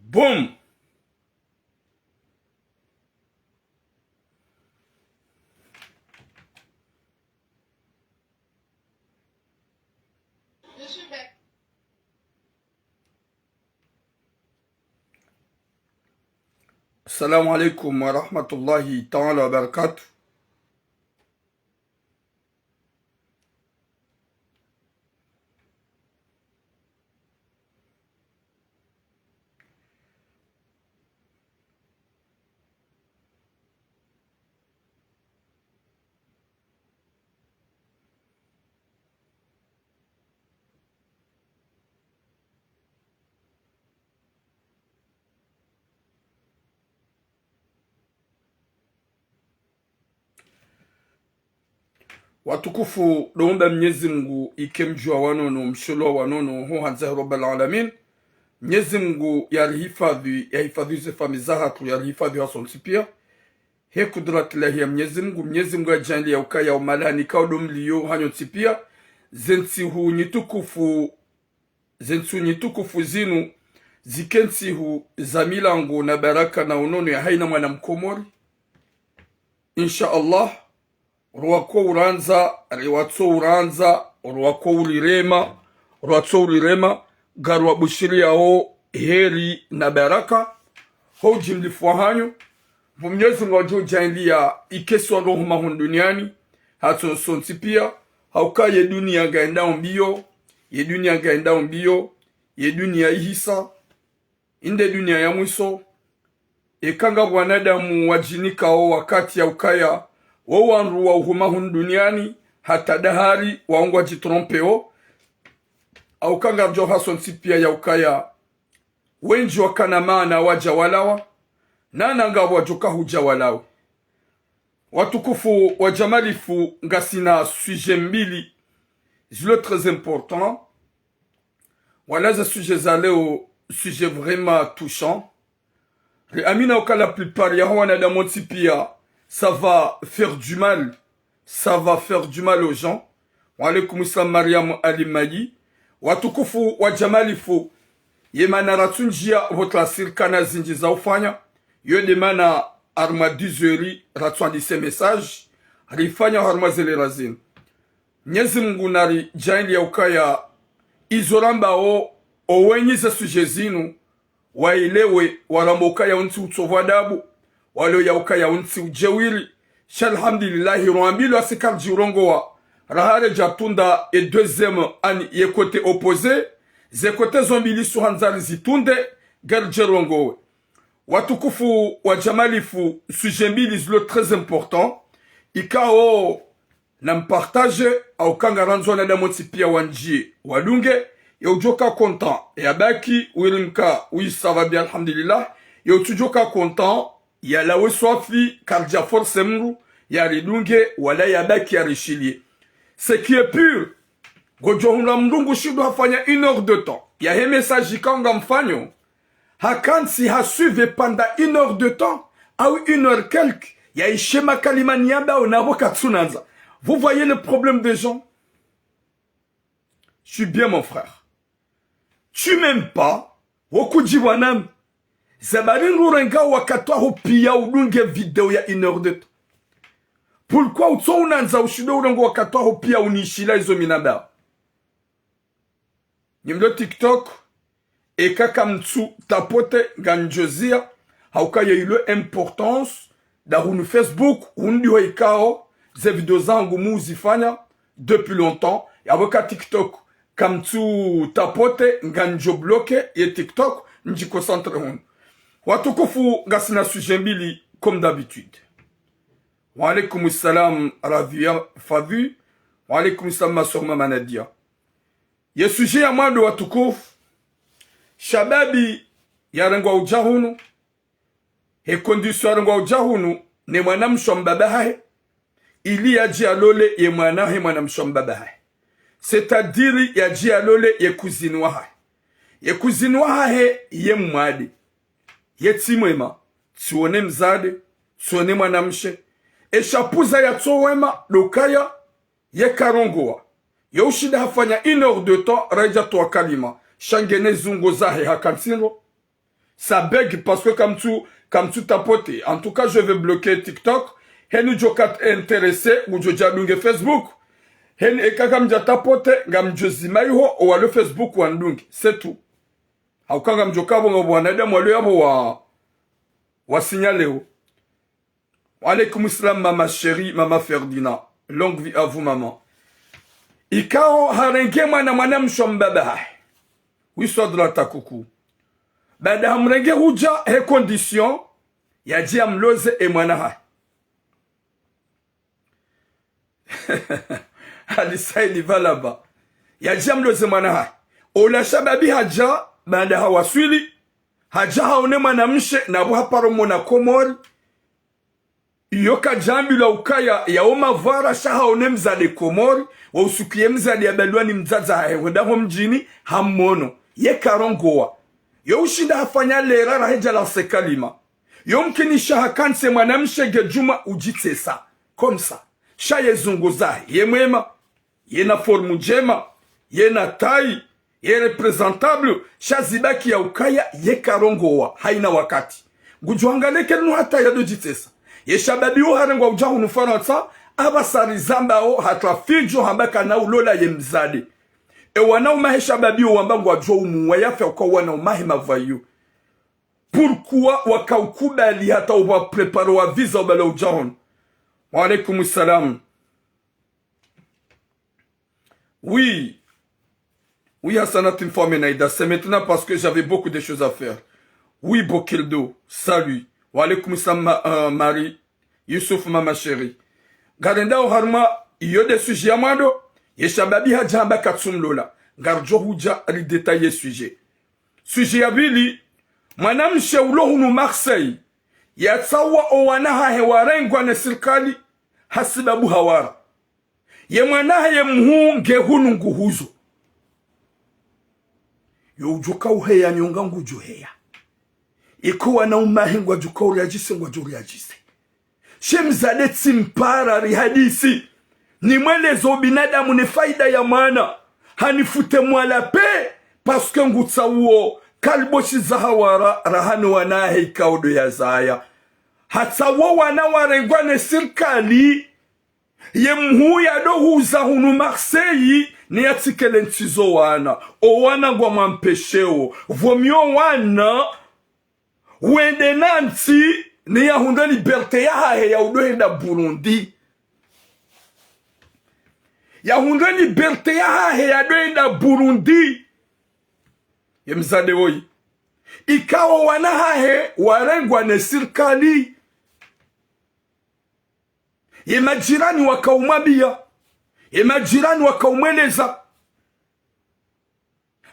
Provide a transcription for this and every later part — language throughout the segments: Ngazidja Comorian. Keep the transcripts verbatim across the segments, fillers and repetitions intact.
Boum. Assalamu alaikum wa rahmatullahi ta'ala wa barakatuh. Watukufu, ndo omba Mnyezi Mngu ike mdjuwa wa nono, msholo wa nono, ho handza he Rabbal Alamin. Mnyezi Mngu yarihifadhwi, yahifadhwi ze famiyi zahatru, yarihifadhwi hasontsi piya. He kudrati lahi ya Mnyezi Mngu, Mnyezi Mngu yadjaanliya ukaya omahala nikao ndo mliyo hanyu ntsi piya. Ze ntsihu nyitukufu, ze ntsihu nyitukufu zinu, zike ntsihu za milango na baraka na unono ya haina mwana Mkomori. Insha Allah, rwako urandza, rwatso urandza, rwako urirema, rwatso urirema, ngarwabushiriyao heri na baraka, ho ujimlifu wa hanyu, pvo Mnyezi Mngu yadjo udjaanliya ike si wandru huma hunu duniani, hatsontsi piya, hauka ye duniya ngayendao mbiyo, ye duniya ngayendao mbiyo, ye duniya ihisa, inde duniya ya mwiso, eka ngapvo wanadamu wadjinikao wakati ya ukaya, wo wandru wa uhuma hunu duniani, hata dahari, wao ngwadjitrompeo, hauka ngamdjo hasontsi piya ya ukaya, wendji wakana maana wadja walawa, nana ngapvo wadjoka hudja walawe. Watukufu wa djamalifu, ngasina sujet mbili, zilo très important. Wala ze sujet za leo, sujet vraiment touchant. Riamina uka la plupart ya ho wanadamu wontsi piya, ça va faire du mal. Ça va faire du mal aux gens. Wa alaikum salam, Mariam Ali Mayi. Watukufu wa djamalifu, ye mana ratsundjiya pvo tlasiri kana zindji za ufanya. Yo nde mana harumwa dix heures ratsuandise message, rifanya harumwa ze lera zinu. Mnyezi Mngu naridjaanliya ukaya izo rambao, owenyi ze sujet zinu, waelewe, warambao ukaya untsi utsovu adabu, walio ya ukaya untsi udjewiri. Sha alhamdulillahi, rwambilwa si karidji urongowa, raha redja tunda e deuxième ani ye côté opposé, ze côté zo mbili su handza rizitunde, ngaridje rongowe. Watukufu wa djamalifu, sujet mbili zilo très important, ikao na mpartage, hauka ngarandzo wanadamu wontsi piya wandjiye, wadunge, ye udjoka content, yabaki, wiri mka, oui, ça va bien, alhamdulillah, ye utsudjoka content, yalawe swafi, karidja force mndru, yaridunge, wala yabaki yarishiliye. Ce qui est pur, ngodjo hundra mndru ngushindwa hafanya une heure de temps yahe message ikao ngamfanyo, hakantsi hasuive pendant une heure de temps, au une heure quelque, yaishe makalima niyambao na pvo katsunandza. Vous voyez le problème des gens ? Je suis bien, mon frère. Tu m'aimes pas, wo kudjipvwa nami. Zabari ngu renga wakati waho piya udunge vidéo ya une heure de temps. Pourquoi utso unandza ushinde urenga wakati waho piya unishiliya izo mi nambao ? Nyi mlo TikTok, eka kamtsu tapote ngamdjo ziya, hauka ye ilo importance, nda hunu Facebook, hunu ndiho ikao, ze vidéo zangu muzifanya, depuis longtemps, yapvo eka TikTok, kamtsu tapote ngamdjo bloqué ye TikTok, ndji concentré hunu. Watukufu, ngasina sujet mbili, comme d'habitude. Wa alaikum salam, Radhia Fadhi. Wa alaikum salam, ma sœur Mama Nadia. Ye sujet ya mwando watukufu, shababi yarengwa udja hunu, he condition yarengwa udja hunu, ne mwanamshe wa mbaba hahe, ili yadje yalole ye mwana he mwanamshe wa mbaba hahe. C'est-à-dire yadje yalole ye cousine wahahe. Ye cousine wahahe ye mwade. Ye tsi mwema, tsiwone mdzadze, tsiwone mwanamshe. Esha pvuza yatso wema, ndo ukaya, ye karongowa. Ye ushinda hafanya une heure de temps, raha yadja towa kalima. Sha ngena zungo zahe hakantsi ndro. Ça bug parce que kamtsu, kamtsu tapoter. En tout cas, je vais bloquer TikTok. Heni djo kat intéressé, ngudjo dja dunge Facebook. Heni eka kamdja tapoter, ngamdjo zima iho, owalo Facebook wandunge. C'est tout. Hauka ngamdjo kapvo ngapvo wanadamu walo yapvo wa, wa signaleo. Wa alaykum salam, maman chérie, maman Ferdinand. Longue vie à vous, maman. Ikao harenge mwana, mwanamshe wa mbaba hahe. Wiswa dula takuku. Baada hamrenge hudja he condition, yadje yamloze e mwana hahe. Alisaini pvalaba. Yadje yamloze mwana hahe. Ola shababi hadja, baada hawaswili, hadja haone mwanamshe, na pvo haparo mwana Komori. Iyo kadjambilwa ukaya yao mavwara sha haone mdzadze Komori, wa usuku ye mdzadze yabalwa ni mdzadze hahe hwenda ho mdjini hamono. Ye karongowa. Yo ushinda hafanya lera rahe dja la se kalima. Yo mkinisha hakantsi mwanamshe nge djuma udjitsesa. Comme ça. Sha ye zungu zahe. Ye mwema. Yena forme ndjema, yena taille, ye représentable, sha zibaki ya ukaya ye karongowa, haina wakati. Ngudjo hangalie ke linu hata yado djitsesa. Ye shababi wo harengwa udja hunu Farantsa, apvasa rizambao hata fidjo hamba kana ulola ye mdzadze. E wanaume he shababi wo wamba ngwadjo umuwa yafe uka wanaume he mavayu. Pourquoi waka ukubali hata uwa préparer wa visa ubala udja hunu? Wa alaykum salam. Oui. Oui, Hassanat, informe Naïda. C'est maintenant parce que j'avais beaucoup de choses à faire. Oui, Bokildo. Salut. Wa alaykum salam, ma-, euh, Marie. Youssouf, maman chérie. Ngarendao harumwa iyo nde sujet ya mwando. Ye shababi hadja hamba katsumlola. Ngardjo hudja ri détailler sujet. Sujet ya pvili. Mwanamshe ulo hunu Marseille. Yatsawa o wana hahe warengwa ne sirikali. Hasibabu hawara. Ye mwana hahe ye mhuu nge hunu nguhuzo. Yo udjoka uheya nyonga ngudjo heya. Iko wanaume hahe ngwadjoka ureagisse ngwadjo reagisse. She mdzadze tsimpara rihadisi. Nimwelezo ubinadamu ne faida ya mwana. Hanifute mwala pe, parce que ngutsauo kaliboshi za hawara rahane wana hahe ikao ndo yazaya. Hatsauo wana warengwa ne sirikali. Ye mhuu yado huza hunu Marseille, ni yatsikele ntsi zo wana. O wana ngwamwampesheo. Vaut mieux wana wende na ntsi, ni yahundre liberté yahahe ya udo henda Burundi. Yahundre liberté yahahe ya do henda Burundi. Ye mdzadze woyi. Ikao wana hahe warengwa ne sirikali. Ye majirani waka umwambia. Ye majirani waka umweleza.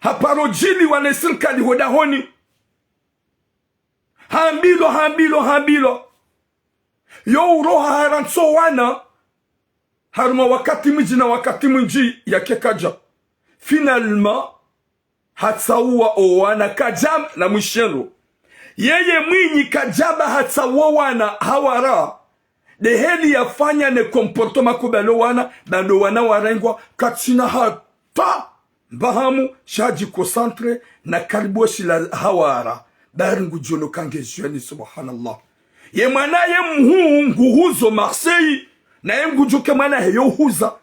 Haparo djiliwa ne sirikali ho dahoni. Hambilwa, hambilwa, hambilwa. Yo uroha harantsi o wana. Harumwa wakati mwindji na wakati mwindji yake kadja. Finalement, hatsauwa o wana kadjamba na mwishendo. Yeye mwinyi kadjamba hatsauwa o wana hawara. Nde heli yafanya ne comportement kubali o wana, ba ndo wana warengwa, katsina hata mbahamu, sha hadji concentré na kaliboshi la hawara. Bari ngudjono kange jeune, subhanallah. Ye mwana ye mhuu nguhuzo Marseille, na ye ngudjoke mwana hahe yo huza.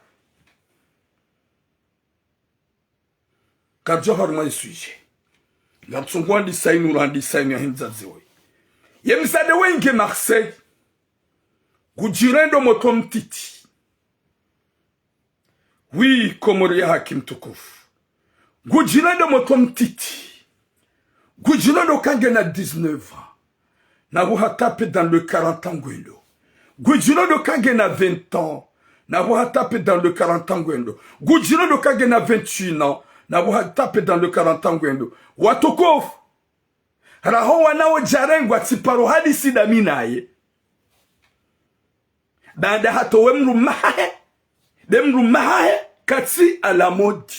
Kardjo harumwa i sujet. Ngamtsongo handisa inu, handisa inu ya hindza ziwe. Ye mdzadze woyi nge Marseille. Ngudjirendo moto mtiti. Oui, Komori ya haki mtukufu. Ngudjirendo moto mtiti. Ngudjirendo kange na dix-neuf ans. Na pvo hatape dans le quarante ans ngwendo. Ngudjirendo kange na vingt ans. Na pvo hatape dans le quarante ans ngwendo. Ngudjirendo kange na vingt et un ans. Na pvo hatape dans le quarante ans ngwendo. Watukufu. Raho wana wo djarengwa tsiparo hadisi dami naye. Baanda hatowe mdrume hahe, nde mdrume hahe katsi à la mode.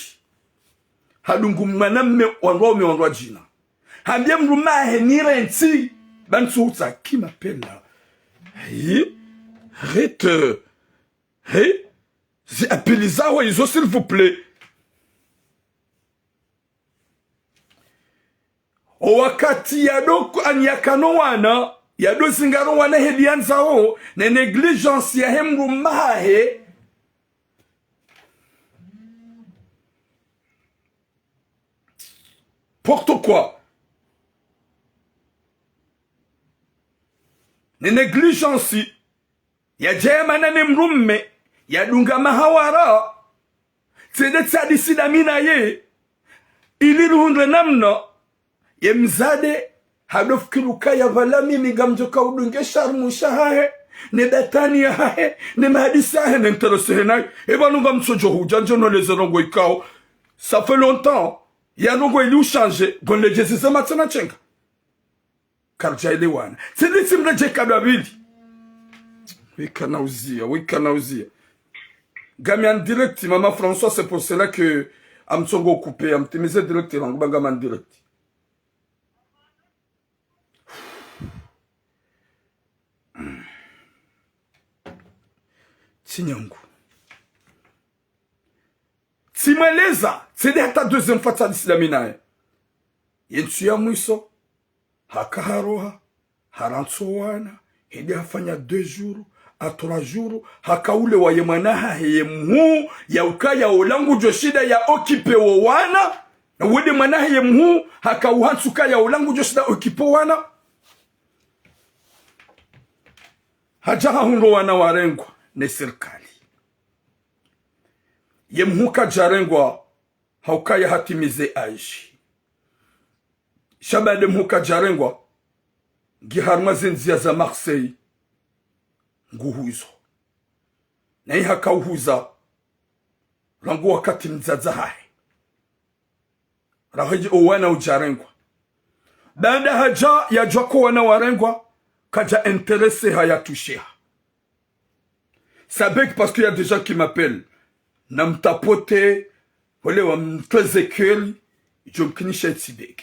Hadungu mwanamme wandru waume wandru wadjina. Hambie mdrume hahe nirentsi, ba ntsu hutsa qui m'appelle là. Hi, arrête. Hi, zi appel zaho izo, s'il vous plaît. O wakati yado ku-, ani yakana o wana, yado zingara o wana heli yandzao, ne négligence yahe mdrume hahe. N'importe quoi. Ne négligence. Yadja yamana ne mdrume, yadunga mahawara. Tsende tsadisi dami naye. Ili rihundre namna. Ye mdzadze, hado fikiri ukaya pvala mimi ngamdjo ka udunge sharmu shahahe, ne batani yahahe, ne mahadisi yahahe, ne intéressé he nayo. Eba nunga mtsodjo hudja ndjo noleze ndrongo ikao. Ça fait longtemps. Ya ndrongo ili ushanje, gonde djezi ze matsena nchenga. Karidja elewana. Tsili tsimredje kadwa pvili. Wika na uzia, wika na uzia. Ngami en direct, Mama François, c'est pour cela que ngamtsongo coupé, ngamtimize direct, rangu ba ngami en direct. Tsi nyangu. Tsimweleza, tsende hata deuxième fois tsadisi dami naye. Ye ntsu ya mwiso, haka haroha, harantsi o wana, hende hafanya deux jours, à trois jours, haka ulewa ye mwana hahe ye mhuu, ya ukaya ola ngudjo shinda ya occupé wo wana, na wende mwana hahe ye mhuu, haka uhantsi ukaya ola ngudjo shinda occupé o wana. Hadja hahundra o wana warengwa, ne sirikali. Ye mhuu kadjarengwa, ha ukaya hatimize âge. Sha baada mhuu kadjarengwa, ngi harumwa ze ndzia za Marseille, nguhuzo. Naye haka uhuza, rangu wakati mdzadze hahe. Rahedji o wana udjarengwa. Baada hadja yadjuwa ko wana warengwa, kadja intéressé ha ya touché ha. Ça bug parce qu'il y a des gens qui m'appellent. Namtapote, wale wa mtweze kweli, djo mkinisha itsi bug.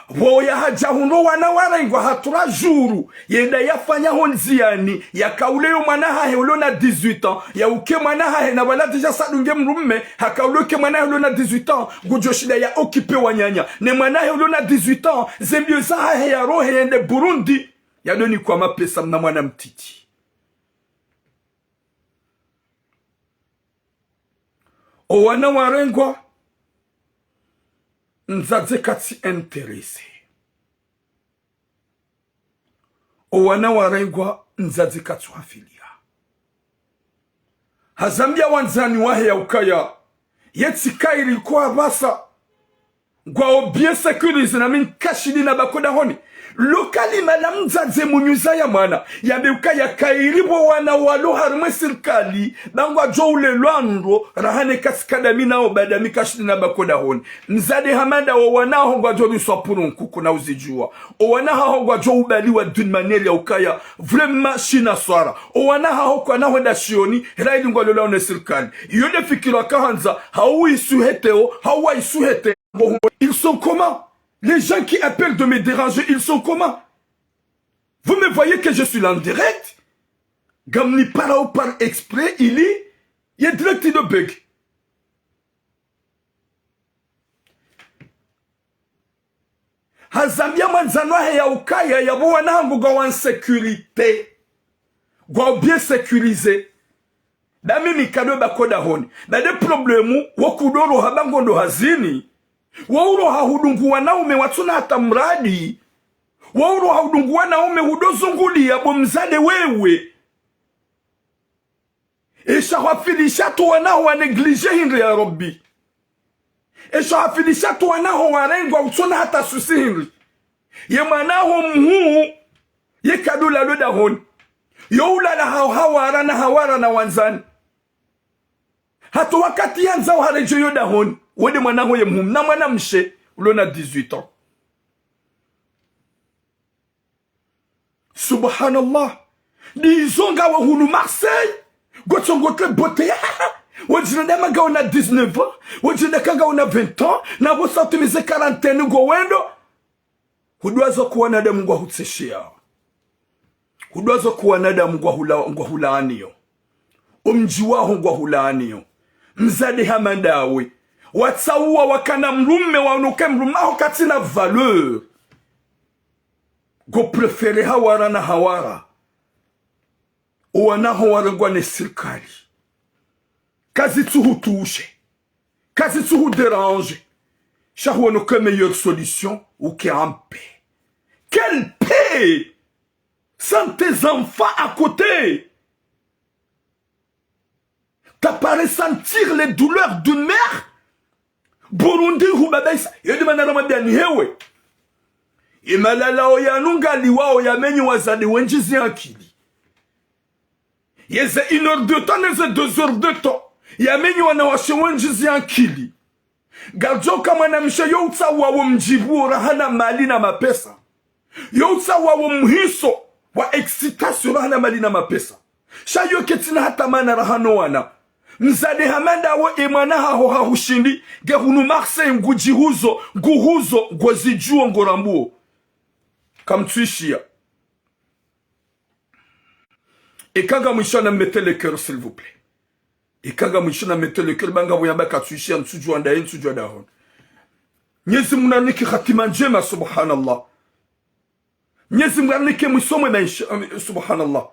Pvo yahadja hundra o wana warengwa ha trois jours, yenda yafanya ho ndziani, yaka uleyo mwana hahe ulo na dix-huit ans, ya uke mwana hahe na pvala déjà tsadunge mdrume, haka uleyo ke mwana hahe ulo na dix-huit ans, ngudjo shinda ya occupé wananya. Ne mwana hahe ulo na dix-huit ans, ze mbio zahahe yarohe yende Burundi, yadonikwa mapesa mna mwana mtiti. O wana warengwa, mdzadze katsi intéressé. O wana warengwa, mdzadze katsu hafilia. Hazambia wandzani wahe ya ukaya, ye tsi kayiri ko apvasa. Ngwao bien sécurisé na mi nkashidi na bako dahoni. Lo kalima la mdzadze munyuza ya mwana, yambe ukaya kayiri pvo wana walo harumwa e sirikali, ba ngwadjo ulelwa ndro, raha ne katsi ka dami nao ba dami kashidi na bako dahoni. Mdzadze hamanda o wana haho ngwadjo biswa purunku kuna uzidjuwa. O wana haho ngwadjo ubaliwa d'une manière ya ukaya, vraiment shina swara. O wana haho kwana hwenda shioni, ra ili ngwalolwa ne sirikali. Iyo nde fikira kahandza, hau isuheteo, hau waisuhete. Ils sont comment? Les gens qui appellent de me déranger, ils sont comment? Vous me voyez que je suis là en direct? Ngamni parao par exprès, ili, ye direct ndo bug. Hazambia mwandzani wahe ya ukaya, yapvo wana hangu ngwao en sécurité. Ngwao bien sécurisé. Ba mimi kadwe bako dahoni. Ba nde problème, wo kudoroha ba ngondo hazini. Wo uroha hudungu wanaume watsuna hata muradi. Wo uroha hudungu wanaume hudozungulia bo mdzadze wewe. Esha hwafilisha tu wana haho wa négligé hindri ya Rabbi. Esha hwafilisha tu wana haho warengwa utsona hata souci hindri. Ye mwana haho mhuu, ye kadula lo dahoni. Yo ulala haho hawara na hawara na wandzani. Hata wakati yandzao haredjei yo dahoni, wende mwana haho ye mhuu, na mwana mshe, ulo na dix-huit ans. Subhanallah. Ndizo ngawe hunu Marseille. Ngotsongo tle bote ya. Wajina dama ngawe na dix-neuf ans. Wajina ka ngawe na vingt ans. Na pvo sa utimize quarantaine ngo wendo. Hudwaza kuwa wanadamu ngwa hutseshea. Hudwaza kuwa wanadamu ngwa hula, ngwa hulaaniyo. Omdji waho ngwa hulaaniyo. Mdzadze hama ndawe. Watsauwa wakana mdrume, waono uka mdrume waho katsina valeur. Ngo préféré hawara na hawara. Owana haho warengwa ne sirikali. Kazitsuhutushe. Kazitsuhudérange. Sha huono uka meilleure solution, uke en paix. Quelle paix ? Sans tes enfants à côté. T'as pas ressenti les douleurs d'une mère ? Burundi hubabaisa. Yo de mana ramwambia ni hewe. Ye malalao yanu ngaliwao yamenyi wazade wendji ze ankili. Yeze une heure de temps, neze deux heures de temps. Yamenyi wanawashe wendji ze ankili. Ngaridjo ka mwanamshe yo utsauwa wo mdjibu rahana mali na mapesa. Yo utsauwa wo mhiso wa excitation rahana mali na mapesa. Sha yo ketsina hata mana rahana owana. Mzade hama ndawe, e mwana haho hahushindi, nge hunu Marseille ngudjihuzo, nguhuzo, ngozidjuo, ngorambuo. Kamtsuishiya. Eka ngamwishiyo na mettez le cœur, s'il vous plaît. Eka ngamwishiyo na mettez le cœur, ba ngapvo yamba katsuishiya, ntsudjuwa ndaye, ntsudjuwa dahoni. Mnyezi Mungu narinike hatima ndjema, subhanallah. Mnyezi Mungu narinike mwiso mwema, insha-, subhanallah.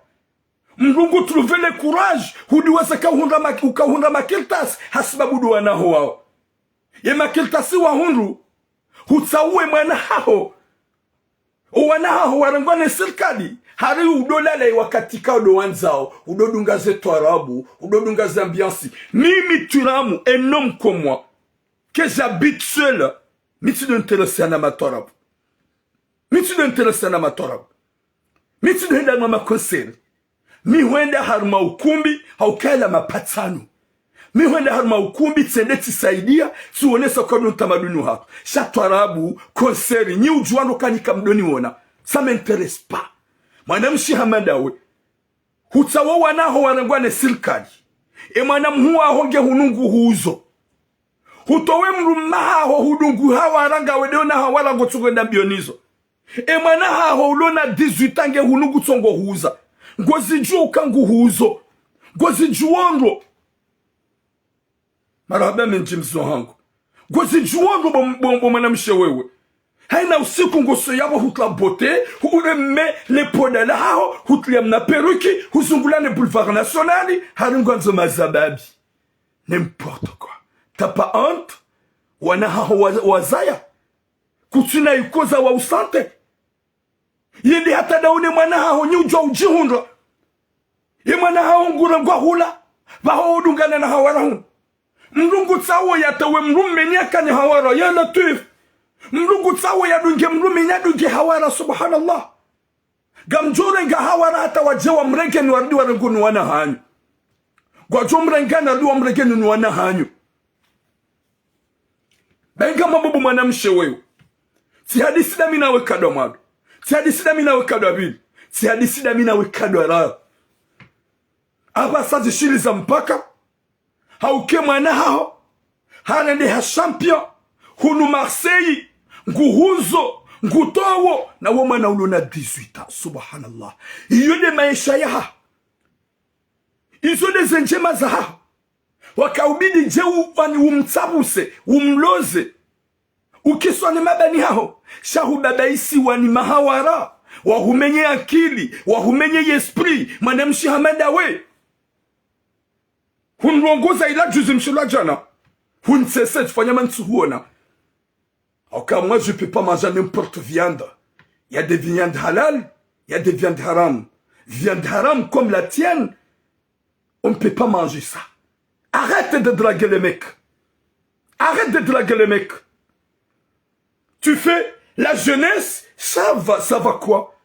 Mdru ngu trouver le courage, hudiwaza ukahundra ma-, ukahundra makartasi, hasibabu ndo wana haho wao. Ye makartasi wahundru, hutsauwe mwana haho. Owana haho warengwa ne sirikali, hari udolala ye wakati ka udowandzao, udodunga ze twarabu, udodunga ze ambiance. Mimi Twiramu, un homme comme moi, que j'habite seul, mi tsi ndo intéressé na matwarabu. Mi tsi ndo intéressé na matwarabu. Mi tsi ndo henda mwa makonseri. Mi hwenda harumwa ukumbi, ha ukaya la mapatsano. Mi hwenda harumwa ukumbi, tsende tsisaidia, tsionesa uka ndo utamaduni wahatru. Sha twarabu, konseri, nyi udjuwa ndo kanyika mdoniona. Ça m'intéresse pas. Mwanamshe hama ndawe. Hutsauwa owana haho warengwa ne sirikali. E mwana mhuu waho nge hunu nguhuzo. Hutowe mdrume haho hudungu hawara ngawe de ona hawara ngotsukwenda mbio nizo. E mwana haho ulona dix-huit ans nge hunu ngutsongo huza. Ngozidjuo uka nguhuzo. Ngozidjuo ndro. Marahaba mendji mzo hangu. Ngozidjuo ndro bo, bo, bo mwanamshe wewe. Haina usiku ngoso yapvo hutula beauté, hu-, ureme le poda lahaho, hutulia mna perruque, huzungula ne Boulevard National, hari ngwandzo mazababi. N'importe quoi. T'as pas honte ? Wana haho wa-, wazaya. Kutsina ikoza wa usante. Yende hata daune mwana haho nyi udjuwa udjihundra. Ye mwana haho ngurengwa hula. Pvaho udungana na hawara hunu. Mdru ngutsauwo yatawe mdrume nyi akane hawara, ya Latwif. Mdru ngutsauwo yadunge mdrume nyi adunge hawara, subhanallah. Ngamdjorenga hawara hata wadje wamrenge nyi warudi warenge nyi wana hanyu. Ngwadjo mrenga nyi warudi wamrenge nyi wana hanyu. Bainga mabubu mwanamshe wewe. Tsihadisi dami nawe nkado wa mwando. Tsihadisi dami nawe nkado wa pvili. Tsihadisi dami nawe nkado wa raru. Apvasa zishiliza mpaka. Hauke mwana haho. Harendeha champion. Hunu Marseille. Nguhuzo. Ngutowo. Na wo mwana ulona dix-huit ans. Subhanallah. Iyo nde maesha yahaho. Izo nde ze ndjema zahaho. Wakaubidi ndje u-, wani umtsapvuse, umloze. Ukiswa ni mabani haho. Sha hubabaisiwa ni mahawara. Wahumenye akili, wahumenye esprit, mwanamshe hama ndawe. Hunrongoza ila juzi mshilwa djana. Huntsese tsifanya mantsi huona. Au cas, moi, je peux pas manger n'importe viande. Il y a des viandes halal, il y a des viandes haram. Viande haram comme la tienne, on ne peut pas manger ça. Arrête de draguer les mecs. Arrête de draguer les mecs. Tu fais la jeunesse, ça va, ça va quoi ?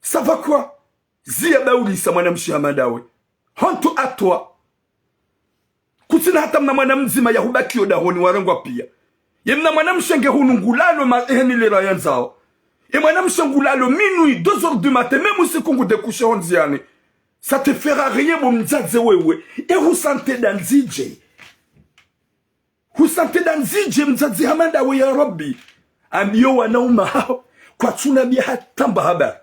Ça va quoi ? Ziya baulisa mwanamshe hama ndawe. Honte à toi. Kutsina hata mna mwana mdzima yahubakiyo dahoni warengwa piya. Ye mna mwanamshe nge hunu ngulalo ma-, eheni lera yandzao. E mwanamshe ngulalo minuit, deux heures du matin, même usiku ngu découché ho ndziani. Ça te fera rien bo mdzadze wewe. E husante nda ndzidje. Husante nda ndzidje mdzadze hama ndawe ya Rabbi. Ambiyo wanaume haho. Kwatsunambia hata mba habari.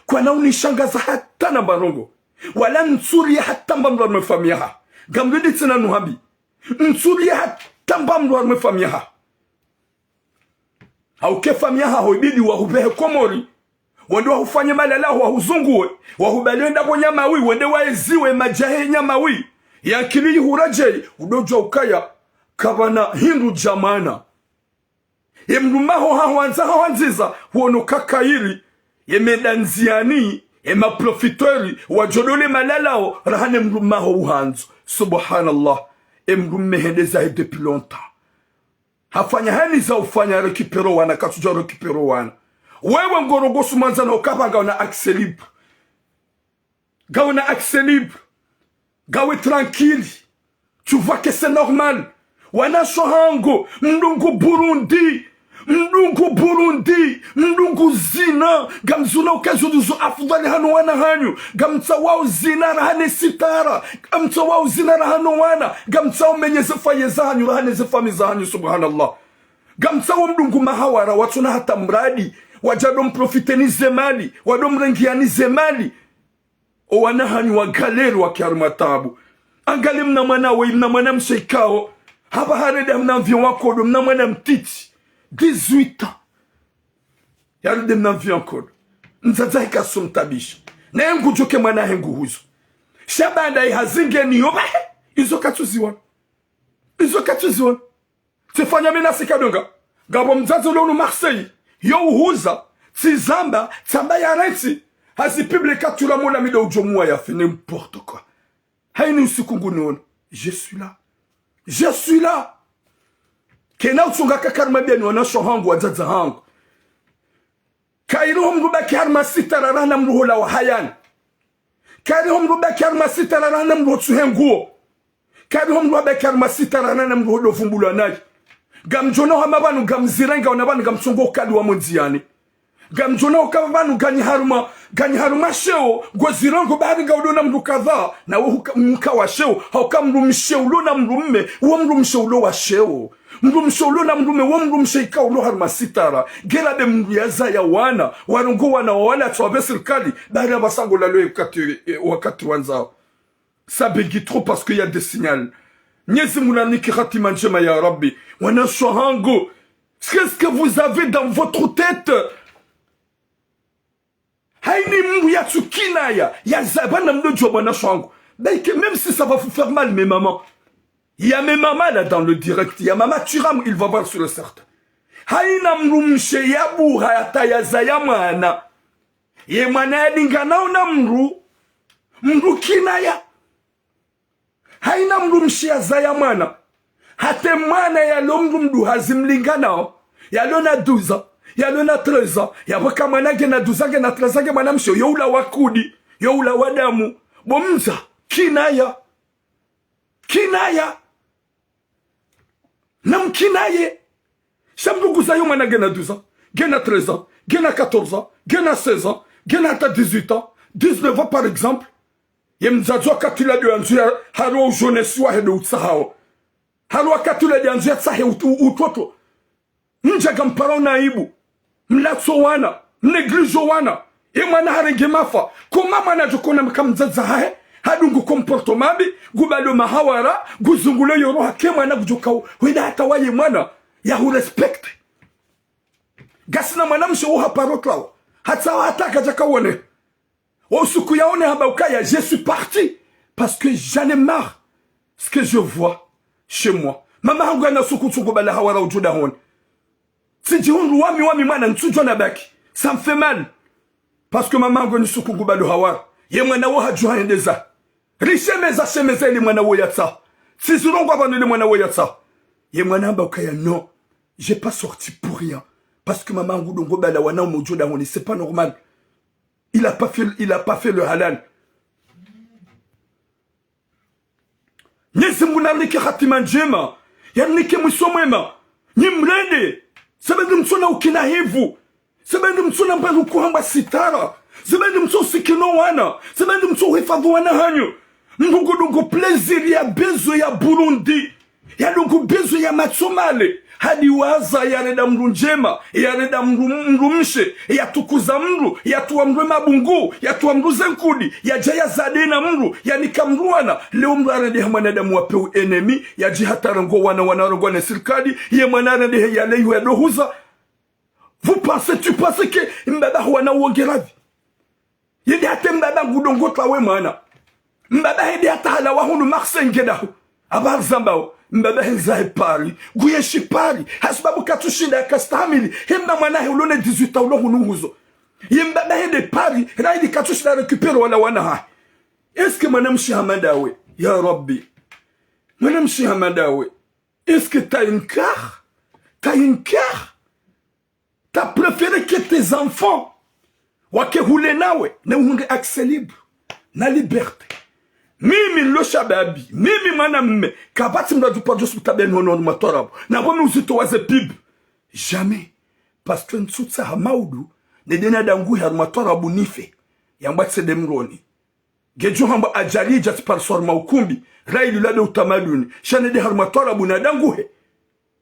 Kwanaunishangaza hata namba ndrongo. Wala ntsuriya hata mba mdru wa mwe famiyi yahaho. Ngamlidi tsena nuhambi. Ntsuriya hata Tsamba mndru harumwa efamiyi yahaho. Hauka efamiyi yahaho ibidi wahuvehe Komori. Wende wahufanye malalaho, wahuzunguwe. Wahubali wende pvo Nyamawi, wende waeziwe madjahe Nyamawi. Ye ankili yihuredjeyi, udodjuwa ukaya, kapvana hindru dja maana. Ye mdrumme waho hahwandza, hahwandziza, huono kakayiri, ye menda ndziani, ye maprofiteri, wadjo dole malalao, raha ne mdrumme waho uhandzo. Subhanallah. Ye mdrumme hende zahe depuis longtemps. Hafanya heni za ufanya récupérer wana, katsudja récupérer wana. Wewe ngoro ngosu mwandzani waho kapvanga una accès libre. Ngawuna accès libre. Ngawe tranquille. Tu vois que c'est normal. Wanashe wahangu, mdungu Burundi. Mdungu Burundi. Mdungu zina. Ngamzuna uka zo ndizo afudhali hanu wana hanyu. Ngamtsawao zina raha ne sitara. Ngamtsawao zina raha no wana. Ngamtsawao menye ze foyer zahanyu raha ne ze famille zahanyu, subhanallah. Ngamtsawao mdungu mahawara, watsuna hata muradi. Wadja do mprofiter ni ze mali. Wado mrengia ni ze mali. O wana hanyu wa galère wake harumwa tabu. Angalia mna mwana we, mna mwana mshe ikao. Hapvaha harenda mna mvio wa nkodo, mna mwana mtiti. Dix-huit ans. Yarende mna mvio wa nkodo. Mdzadze wahe katsumtabisha. Naye ngudjuwa uka mwana wahe nguhuzo. Sha baanda ye hazi ngeni yo pvahe. Izo katsuziona. Izo katsuziona. Tsifanya mina sikadonga. Ngapvo mdzadze ulo unu Marseille. Yo uhuza. Tsizamba. Tsamba yarentsi. Hazi public katsura mona mido udjo muwa yafe. N'importe quoi. Hayini usiku nguni ono. Je suis là. Je suis là. Kena utsunga kakari mabiyani wanashe wahangu, wadzadze wahangu. Kayiri ho mdru baki harumwa sitara raha na mdru holawa hayani. Kayiri ho mdru baki harumwa sitara raha na mdru hotsuhe nguo. Kayiri ho mdru baki harumwa sitara raha na mdru hodo vumbulwa nayi. Ngamdjo ona hama pvanu ngamzirenga wana pvanu ngamtsongo ukali wa mondziani. Ngamdjo ona uka pvanu nganyi harumwa, nganyi harumwa sheo, ngozirongo bahari ngaudo na mdru kadha, na we huka, mka wa sheo, hauka mdrumshe ulo na mdrumme, wo mdrumshe ulo wa sheo. Mdrumshe ulo na mdrumme, wo mdrumshe ikao ulo harumwa sitara. Ngera be mdru yazaya wana, warongoa wana wawala tsi wape sirikali, bahari apvasa ngolalo wakati, eh, wakati wandzao. Ça bug trop parce qu'il y a des signaux. Mnyezi Mungu narinike hatima ndjema ya Rabbi. Wanashe wahangu, qu'est-ce que vous avez dans votre tête ? Hayini mdru yatsu kinaya, yazaya pvanu mdo djuwa wanashe wahangu. Baike, même si ça va vous faire mal, mes mamans. Il y a mes mamans là dans le direct. Il y a maman Thuram, il va voir sur le certain. Hayina mdrumshe yabuha hata yazaya mwana. Ye mwana yalinganao na mdru. Mdru kinaya. Hayina mdrumshe yazaya mwana. Hata mwana yalo mdru mdru hazi mlinganao. Yalo na douze ans. Yalo na treize ans. Yapvo ka mwana ngena douze ans, ngena treize ans, nge mwana mshe. Yo ula wa kudi. Yo ula wa damu. Bo mdza. Kinaya. Kinaya. Namkinaye. Sha mdru nguzaya yo mwana ngena douze ans, ngena treize ans, ngena quatorze ans, ngena seize ans, ngena hata dix-huit ans, dix-neuf ans par exemple. Ye mdzadze wakati ula ndo yandzo ya, harumwa ujeunesse wahe ndo utsahao. Harumwa wakati ula ndo yandzo yatsahe ut-, u-, utoto. Mdja ngampara ona aibu. Mlatso wana, mnéglige wana. Ye mwana harenge mafa. Koma mwana djokona mka mdzadze hahe, hadungu comportement mbi, ngubalo mahawara, nguzungulo yoro hake mwana ngudjoka u-, wenda hata waye mwana, yahurespecte. Ngasina mwana mshe uha paro twawo. Hata wa hata kadjaka wone. Wo usiku yaone hamba ukaya, je suis parti. Parce que j'en ai marre ce que je vois chez moi. Mama hangu yana suku tsungu bala hawara udjuda honi. Tsidjihundru wami, wami mwana, ntsudjuwa nabaki. Ça me fait mal. Parce que mama hangu ni suku ngubalo hawara. Ye mwana wo hadjuha hendeza. Rishemeza, shemeza ile mwana wo yatsa. Tsizirongoa pvanu ile mwana wo yatsa. Ye mwana hamba ukaya, non. J'ai pas sorti pour rien. Parce que mama hangu ndo ngubala wana umudjuda honi. C'est pas normal. Il a pas fait, il a pas fait le halal. Mnyezi Mungu narinike hatima ndjema. Yarinike mwiso mwema. Nyi mrende. Sebendi mtsona ukina hivu. Sebendi mtsona mbalu kuhamba sitara. Sebendi mtso sikino wana. Sebendi mtso uhifadhu wana hanyu. Mdru ngudungu plaisir ya bezo ya Burundi. Yadungu bezo ya matsomale. Hadi waza yarenda mndru ndjema, yarenda mndru, mndru mshe, yatukuza mndru, yatuwa mndru emabungu, yatuwa mndru zenkudi, yadja yazade na mndru, yanika mndru wana. Leo mndru arendeha mwanadamu wape u ennemi, yadji hata rengo wana, wana rengwa ne sirikali, ye mwana arendehe yale yuhe dohuza. Vous pensez, tu penses que mbaba ho wana uongera vi? Yende hata mbaba ngudongo twawe mwana. Mbaba hende hata halawa hunu Marseille nge daho. Aba zambao. Mbaba hendza he Paris. Nguyenshi Paris. Hasibabu katsushinda yakastahamili. Hemba mwana he ulo ne dix-huit ans ulo hunu huzo. Ye mbaba hende Paris. Raili katsushinda récupérer wala wana hahe. Est-ce que mwanamshe hama ndawe? Ya Rabbi. Mwanamshe hama ndawe. Est-ce que t'as un cœur? T'as un cœur? T'as préféré que tes enfants wake hule nawe, ne uhundre accès libre na liberté. Mimi nilo shababi, mimi mwanamme, kapvatsi mndru adjo paro djo sipita beni hono harumwa twarabu. Na bo mi uzito waze pub. Jamais. Parce que ntsutsaha maudu, ne dena dangu harumwa twarabu nife. Yambwa tsende mroni. Ngedjo hambwa ajali idja tsipariswa harumwa ukumbi, raili lade utamaduni, sha nende harumwa twarabu na danguhe.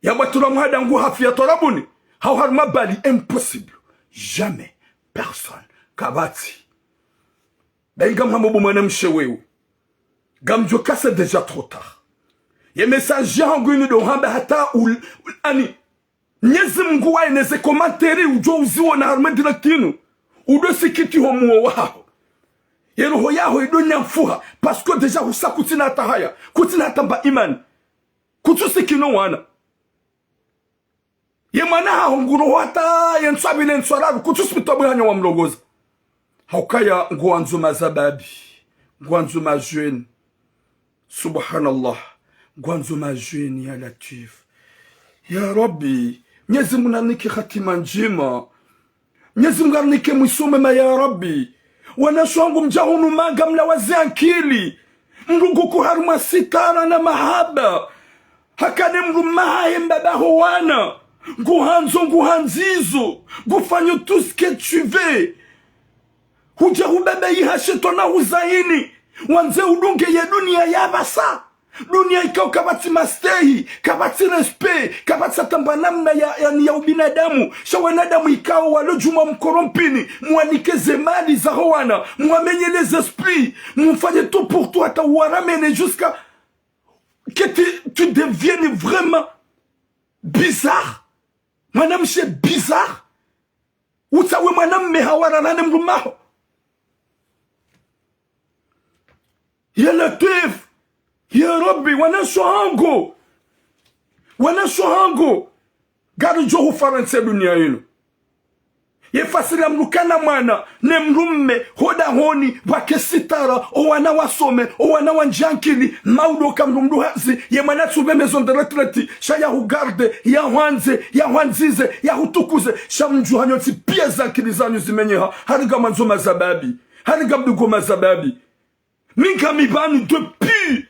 Yabwa tula mwaha dangu hafi ya twarabuni, hau harumwa bali, impossible. Jamais. Personne. Kapvatsi. Dayi ngamhambo bo mwanamshe wewe. Ngamdjo ka c'est déjà trop tard. Ye message yahangu inu ndo hamba hata ul-, ul-, ani, Mnyezi Mngu waye neze commentaire udjo uziwona harumwa direct inu. Udo sikiti ho muo waho. Ye roho yaho ido nyamfuha. Parce que déjà husa kutsina hata haya. Kutsina hata mba imani. Kutsusikino wana. Ye mwana haho nguroho hata ye ntswa mbili ntswa raru. Kutsusipitwa bwe hanya wamrongoza. Haukaya ngwandzo mazababi. Ngwandzo majeunes. Subhanallah. Ngwandzo majeunes ya Latwif. Ya Rabbi. Mnyezi Mngu narinike hatima ndjema. Mnyezi Mngu arinike mwiso mwema ya Rabbi. Wanashe wangu mdja hunu manga mlawaze ankili. Mndru nguko harumwa sitara na mahaba. Hakane mndru mahahe mbaba ho wana. Nguhandzo, nguhandzizo. Ngufanyo tout ce que tu veux. Hudja hubebe iha shetwani huzayini. Wandze udunge ye dunia ya pvasa. Dunia ikao kapvatsi mastehi, kapvatsi respect, kapvatsi hata mba namna ya, ya, ya ubinadamu. Sha wanadamu ikao walo djumwa mkorompini, mwanike ze mali zaho wana, mwamenye les esprits, mfanye tout pour tout hata uwaramene jusqu'à que tu, tu deviennes vraiment bizarre. Mwanamshe bizarre. Utsawe mwanamme hawarara ne mndru maho. Ya Latwif. Ya Rabbi, wanashe hangu. Wanashe hangu. Ngaridjo hufarantsi dunia inu. Ye fasiri ya mndru kana mwana, ne mndru mme, ho dahoni, pvwake sitara, o wana wasome, o wana wandje ankili, maudu ka mndru mndru hazi, ye mwana tsuve maison de retraite, sha ya hugarde, ya hwandze, ya hwandzize, ya hutukuze, sha mdjuha nyontsi piya ze ankili zanyu zimenyeha, hari ngamwandzo mazababi, hari ngamdungo mazababi. Mi ngami pvanu depuis.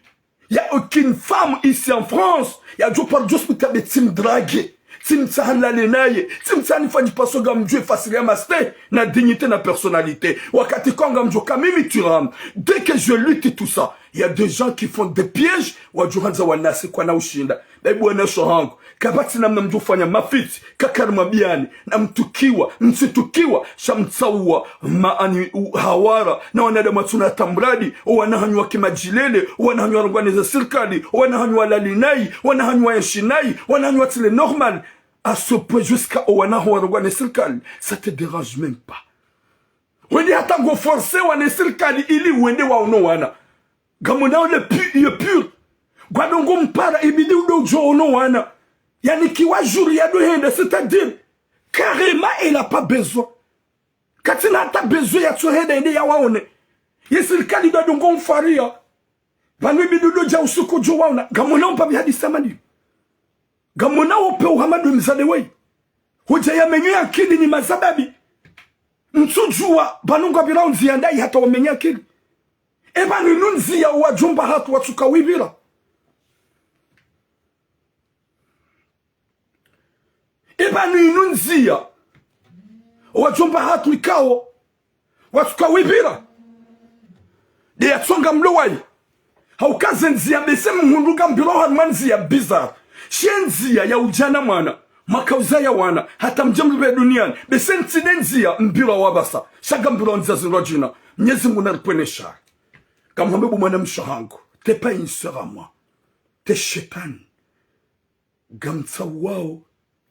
Y a aucune femme ici en France yadjo paro djo sipita be tsi mdrague, tsi mtsaha nilale naye, tsi mtsaha nifanye paso ngamdjuwe fasiri ya mastehi, na dignité, na personnalité. Wakati kwa ngamdjo ka mimi Thuram. Dès que je lutte tout ça, y a des gens qui font des pièges, wadjo handza wanase kwana ushinda. Bayi bo wanashe hangu, kapvatsi namna mdjo fanya mafitsi, kakari mabiyani, na mtukiwa, mtsitukiwa, sha mtsauwa, maani u-, hawara, na wanadamu watsuna hata mradi, o wana hanyu wa kimadjilele, o wana hanyu warongwa neze sirikali, o wana hanyu walali nayi, o wana hanyu wayenshi nayi, o wana hanyu watsile normal, à ce point jusqu'à o wana ho warongwa ne sirikali, ça te dérange même pas. Wende hata ngo forcé wa ne sirikali ili wende waono wana. Ngamonao le pu-, ye pur. Ngwadungo mpara ibidi udo udjo ono wana. Yanikiwa jour yado henda, c'est-à-dire, carrément, il a pas besoin. Katsina hata besoin yatso henda yende yawaone. Ye sirikali ngwadungo mfariya. Pvanu ibidi udo dja usiku djo waona. Ngamonao mpapvi hadisi amani. Ngamonao pe uhamadu mzade wayi. Hudja yamenye ankili ni mazababi. Ntsudjuwa, pvanu ngwapvirao ndziya ndayi hata wamenye ankili. E pvanu inu ndziya wadjomba hatru watsuka wipvira. E pvanu inu ndziya wadjomba hatru ikao watsuka wipvira. Nde yatsonga mlo wayi. Hauka ze ndziya bese mhundru ngambirwao harumwa ndziya bizarre. She ndziya ya udjana mwana, mwaka uzaya wana, hata mdje mlipve duniani, bese ntsi nde ndziya, mbirwa wa pvasa, sha ngambilwa ndziya zindrwadjina, Mnyezi Mungu naripvwene shari. Ngamhwambe bo mwanamshe hangu, t'es pas une sœur à moi, t'es shetani. Ngamtsauwao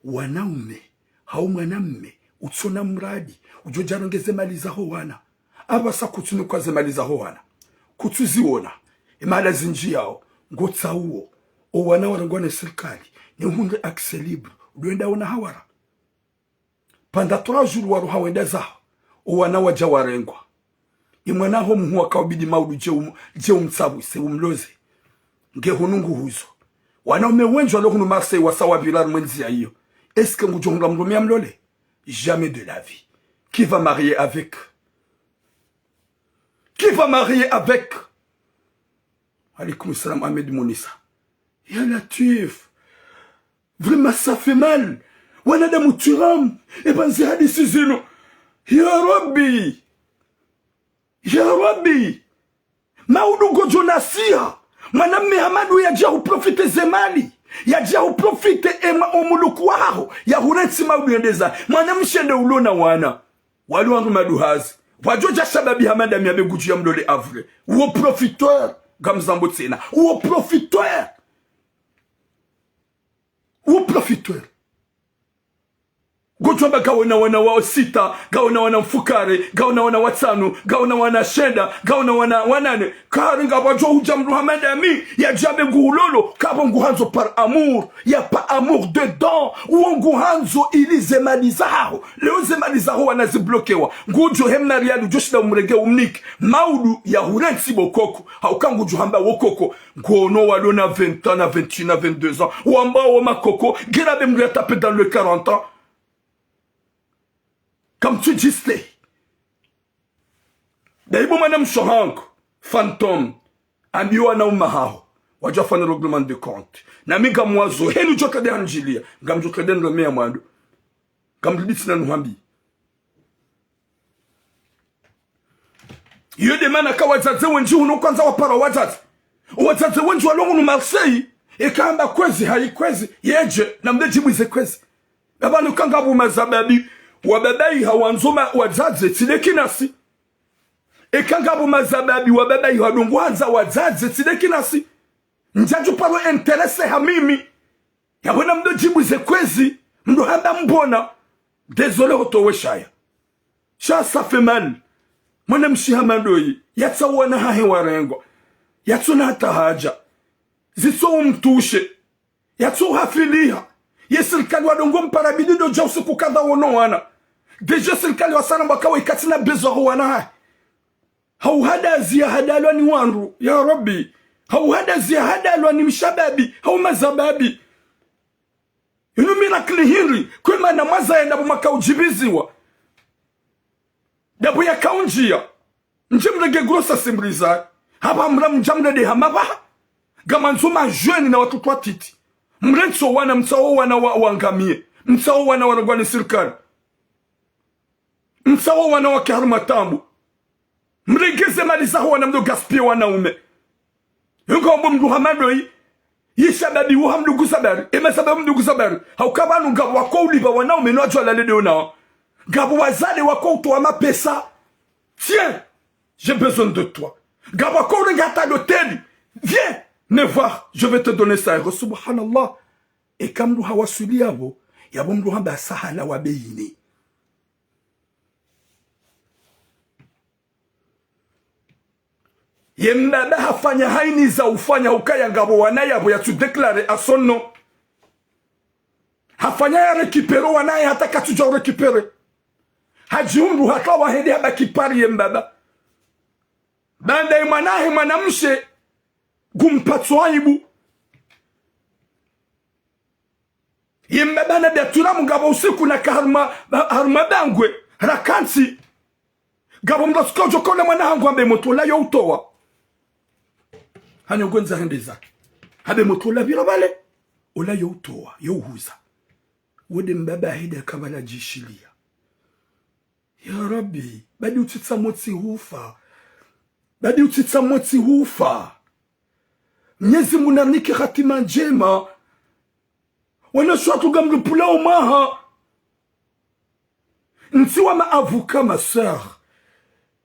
wanaume, hau mwanamme, utsona muradi, udjo djarongeze mali zaho wana. Apvasa kutsunikwa ze mali zaho wana. Kutsuziona, emahala zindji yao, ngotsauo, o wana warengwa ne sirikali, ne uhundre accès libre, udoenda ona hawara. Pendant trois jours waruha wenda zaho, o wana wadja warengwa. Imwana ho mhuu wakaubidi maudu dje um-, dje umtsabwise, umloze. Nge hunu nguhuzo. Wanaume wendji walo hunu Marseille wasa wapvira harumwa endziya iyo. Est-ce que ngudjo hundra mdrume ya mlole? Jamais de la vie. Qui va marier avec? Qui va marier avec? Alaykum salam, Ahmed Mounissa. Ya Latwif. Vraiment, ça fait mal. Wanadamu tiramu. Eba nze hadisi zinu. Ya Rabbi. Ya Rabbi. Maudu ngodjo nasiha. Mwanamme hama ndo yadja huprofite ze mali. Yadja huprofite ema omuluku wahaho. Yahurentsi maudu yendeza. Mwanamshe nde ulona wana. Wali wandru maduhazi. Wadjo dja shababi hama ndami yabe ngudjo ya mlole avre. Uwo profiteur. Ngamzambo tsena. Uwo profiteur. Uwo profiteur. Ngodjo amba ngawona wana wa sita, ngawona wana mfukare, ngawona wana watsanu, ngawona wana shenda, ngawona wana wanane. Kari ngapvwadjo udja mdru hama ndami, yadje yabe nguhulolo, kapvo nguhandzo par amour, y a pas amour dedans, uwo nguhandzo ili ze mali zahaho. Leo ze mali zaho wana ziblokewa, ngudjo hemna riali, udjo shinda umrenge umnike, maudu yahurentsi bo koko, hauka ngudjo hamba wo koko, ngono walo na vingt ans, na vingt et un, na vingt-deux ans. Wamba wo makoko, ngena be mdru ya tape dans le quarante ans. Kamtsudjiste. Daibo mwanamshe hangu, fantôme, ambiwa na umma haho. Wadja fanya règlement de compte. Nami ngamwazo, henu djo kade handjiliya, ngamdjo kade nrome ya mwando. Ngamribitsi na nuhambi. Iyo nde mana ka wadzadze wendji hunu kwandza wapara wadzadze. Wadzadze wendji walo hunu Marseille, eka hamba kwezi hayi kwezi, yedje, na mdedjibwize kwezi. Apvanu ka ngapvo mazababi, wababaiha wandzo ma-, wadzadze, tsi nde kinasi. Eka ngapvo mazababi, wababaiha wadungu handza wadzadze, tsi nde kinasi. Ndjadju paro intéressé ha mimi. Yapvo na mdodjibwize kwezi, mdo hamba mbona. Désolé hotowe shaya. Sha ça fait mal. Mwanamshe hama ndoyi, yatsa wana hahe warengwa. Yatsuna hata haja. Zitso umtouché. Yatso hafiliha. Ye sirikali wadungo mpara bidi ndo dja usiku kadha wono wana. Déjà sirikali wasana mbaka wa ikatsina besoin ho wana hahe. Hau hadazi ya hadalwa ni wandru, ya Rabbi. Hau hadazi ya hadalwa ni mshababi, hau mazababi. Inu miracle hindri, kwemana mwaza yenda pvo maka udjibiziwa. Dapvo yaka undjiya. Ndje mrenge grossesse mriza. Hapva mra mdja mrende hama pvaha. Ngamandzo ma jeunes na watoto watiti. Mrentso wana, mtsaho wana wa, wangamiye. Mtsaho wana warengwa ni sirikali. Mtsaho wana wake harumwa taabu. Mrenge ze mali zaho wana mdo gaspiller wanaume. Yunga ombo mdru hama ndoyi. Ye shababi wo hamduguza bari. Ema shababi mduguza bari. Hauka pvanu ngapvo wako ulipva wanaume no wadjo walale de ona. Ngapvo wazade wako utowa mapesa. Tiens, j'ai besoin de toi. Ngapvo wako urenga hata l'hôtel. Viens me voir, je vais te donner ça. Subhanallah. Eka mdru hawaswili yapvo, yapvo mdru hamba sahala wa beyini. Ye mbaba hafanya haini za ufanya ukaya ngapvo wana yapvo yatsu déclarer à son nom. Hafanya ya récupérer wana ye hata katsudja u récupérer. Hadjihundru hata wahende habaki pari ye mbaba. Baanda ye mwana hahe mwanamshe, ngumpatso aibu. Ye mbaba na biaturamu ngapvo usiku naka harumwa, harumwa bangwe, rakantsi. Ngapvo mdru asuka udjo kona mwana hangu hambe motro la yo utowa. Hanyo ngwendza hende zake. Hambe motro la pvira pvale, ola yo utowa, yo uhuza. Wo nde mbaba hende akapvala djishiliya. Ya Rabbi, badi utsitsa motsi hufa. Badi utsitsa motsi hufa. Mnyezi Mungu narinike hatima ndjema. Wanashe watru ngamlipvulao mwaha. Ntsi wa ma avocats, ma sœur.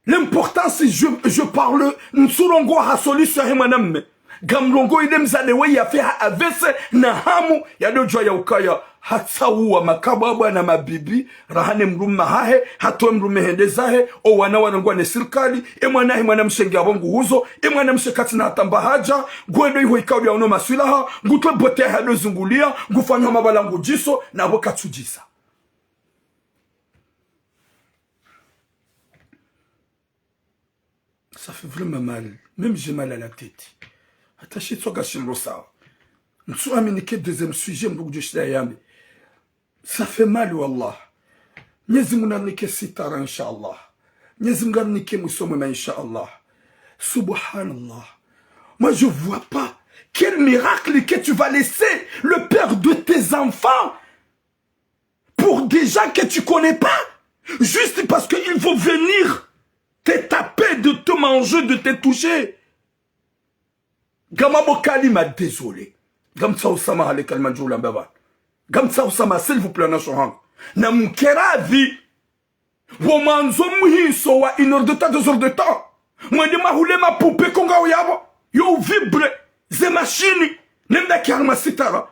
L'important, c'est je, je parle, ntsurongoa ha solution yahe mwanamme. Ngamrongoao ile mdzadze we yafe ha A V C na hamu ya dodjwa ya ukaya. Hatsauwa makabwabwa na mabibi, raha ne mdrumme hahe, hatowe mdrumme hende zahe, o wana warengwa ne sirikali, e mwana he mwanamshe nge apvo nguhuzo, e mwanamshe katsina hata mba hadja, ngwendo iho ikao ya uno maswilaha, ngutwe bote yahe hadozungulia, ngufanyo mabala ngudjiso, na apvo katsudjisa. Ça fait vraiment mal. Même j'ai mal à la tête. Hata shitswa kashindro sawa. Ntsu amini ke deuxième sujet, mdru kudjo shida yambe. Ça fait mal, wallah. Mnyezi Mungu narinike sitara, inshallah. Mnyezi Mungu narinike mwiso mwema, inshallah. Subhanallah. Moi, je vois pas quel miracle que tu vas laisser le père de tes enfants pour des gens que tu connais pas, juste parce qu'ils vont venir te taper, de te manger, de te toucher. Ngamwambo kalima, désolé. Ngamtsaho samaha le kalima ndjula mbaba. Ngamtsaho samaha, s'il vous plaît, wanashe hangu. Na mkeradhi. Wo mwandzo mwiso wa une heure de temps, deux heures de temps. Mwende mwahule mapupe ko ngawo yapvo. Yo vibre. Ze mashini. Ne mbaki harumwa sitara.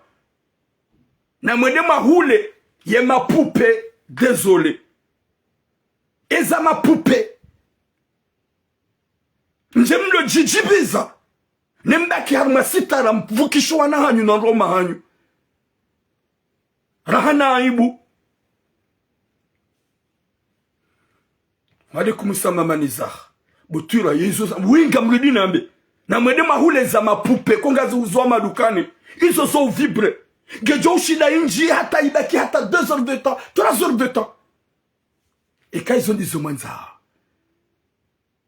Na mwende mwahule ye mapupe, désolé. Eza mapupe. Ndje mlo djidjibiza. Ne mbaki harumwa sitara, mpvukishe wana hanyu na ndroma hanyu. Raha na aibu. Wa alaikum salam, Mama Nizar. Butwira, yezo za, winga mridi nambe. Na mwende mwahule za mapupe, ko ngaziuzwa madukani. Izo zo vibre. Ngedjo ushinda indji hata ibaki hata deux heures de temps, trois heures de temps. Eka izo ndizo mwandza.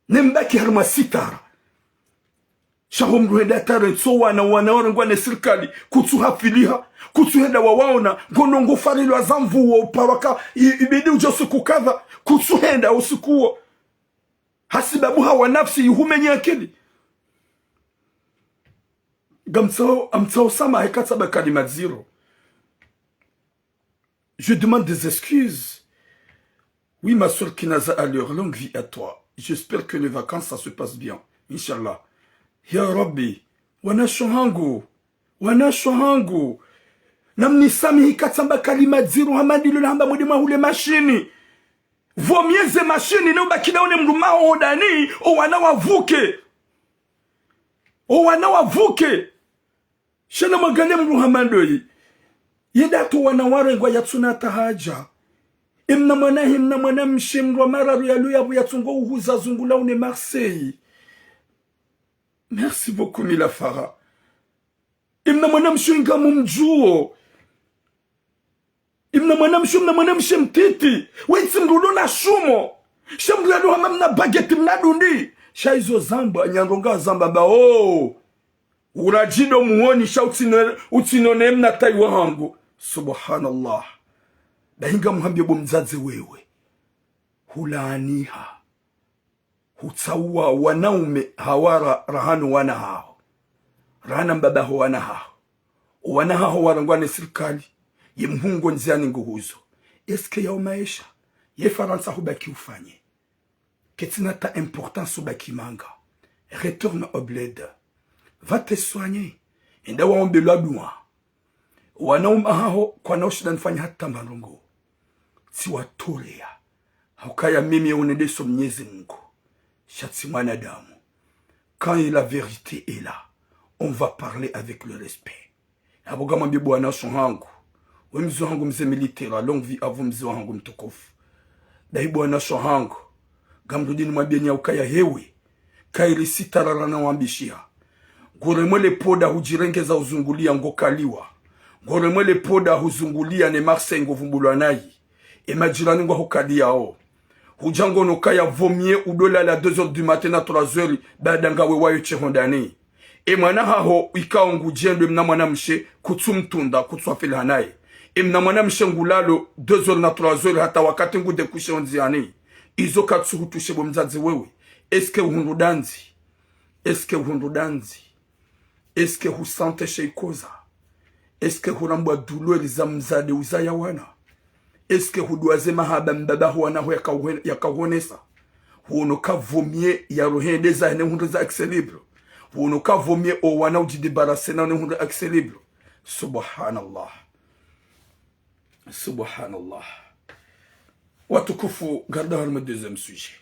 Ne mbaki harumwa sitara. Sha ho mdru henda tare ntso wana, wana warengwa ne sirikali, kutsu hafiliha, kutsu henda wawaona, ngono ngo farilwa za mvu wo uparwa ka, i-, ibidi udjo siku kadha, kutsu henda usiku wo. Hasibabu hawa nafsi ihumenye akili. Ngamtsaho, ngamtsaho samaha eka tsamba kalima ndziro. Je demande des excuses. Oui, ma sœur Kinaza, alors, longue vie à toi. J'espère que les vacances, ça se passe bien. Inch'Allah. Ya Rabbi, wanashe hangu, wanashe hangu. Namnisamihi eka tsamba kalima ndziro hama ndilo nahamba mwende mwahule mashini. Vaut mieux ze mashini, ne ubaki na one mdrumme haho hodahoni, o wana wavuke. O wana wavuke. Sha na mwangaliye mdru hama ndoyi. Yenda to wana warengwa yatsuna hata haja. Emna mwana, emna mwanamshe mdru wa mararu yalo yapvo yatsungo uhuza zungula une Marseille. Merci beaucoup, Mila Farah. Emna mwanamshe ngamumdjuo. Emna mwanamshe, emna mwanamshe mtiti. Wetsi mdru ulo na shumo. Sha mdru yalo hama mna baguette mna dundi. Sha izo zambwa, nyandronga zamba mba, oh. Uradjido muoni sha utsino-, utsinone mna tayi wahangu. Subhanallah. Bahi ngamhambiyo bo mdzadze wewe. Hulaaniha. Hutsauwa wanaume hawara rahana wana haho. Rahana mbaba haho wana haho. Wana haho warengwa ne sirikali. Ye mhungo ndziani nguhuzo. Est-ce que yao maesha? Ye Farantsa hubaki ufanye. Ketsina ta importance ubaki manga. Retourne au bled. Va te soigner. Enda waombelwa dua. Wanaume haho kwana ushinda nifanya hata mba ndrongo. Tsiwatoleya. Haukaya mimi unendeso Mnyezi Mungu. Sha tsi mwanadamu. Quand la vérité est là, on va parler avec le respect. Apvo ngamwambiyo bo wanashe hangu. We mze wahangu mze Militera, longue vie à vous mze wahangu mtukufu. Dahi bo wanashe hangu. Ngamrudi nimwambiyeni ya ukaya hewe. Kayiri sitara rana wambishiha. Ngoremwe le poda hudjirengeza uzunguliya ngokaliwa. Ngoremwe le poda huzunguliya ne Marseille ngovumbulwa nayi. E majirani ngwahukaliyao. Hudja ngono kaya vaut mieux udolala deux heures du matin na trois heures baada ngawe wayo shehondani. E mwana haho ikao ngudjendo emna mwanamshe kutsumtunda kutswafiliha naye. Emna mwanamshe ngulalo deux heures na trois heures hata wakati ngudécouché ondziani. Izo katsuhutushe bo mdzadze wewe. Est-ce que uhundru dandzi? Est-ce que uhundru dandzi? Est-ce que husante sheikoza? Est-ce que hurambwa douleur za mdzadze uzaya wana? Est-ce que hudjuwa ze mahaba mbaba ho wana ho yakauhe-, yakauhonesa? Huono ka vaut mieux yarohende za hene hundre za accès libre? Huono ka vaut mieux o wana udjidébarrasser na hene hundre accès libre? Subhanallah. Subhanallah. Watukufu, ngarida harumwa deuxième sujet.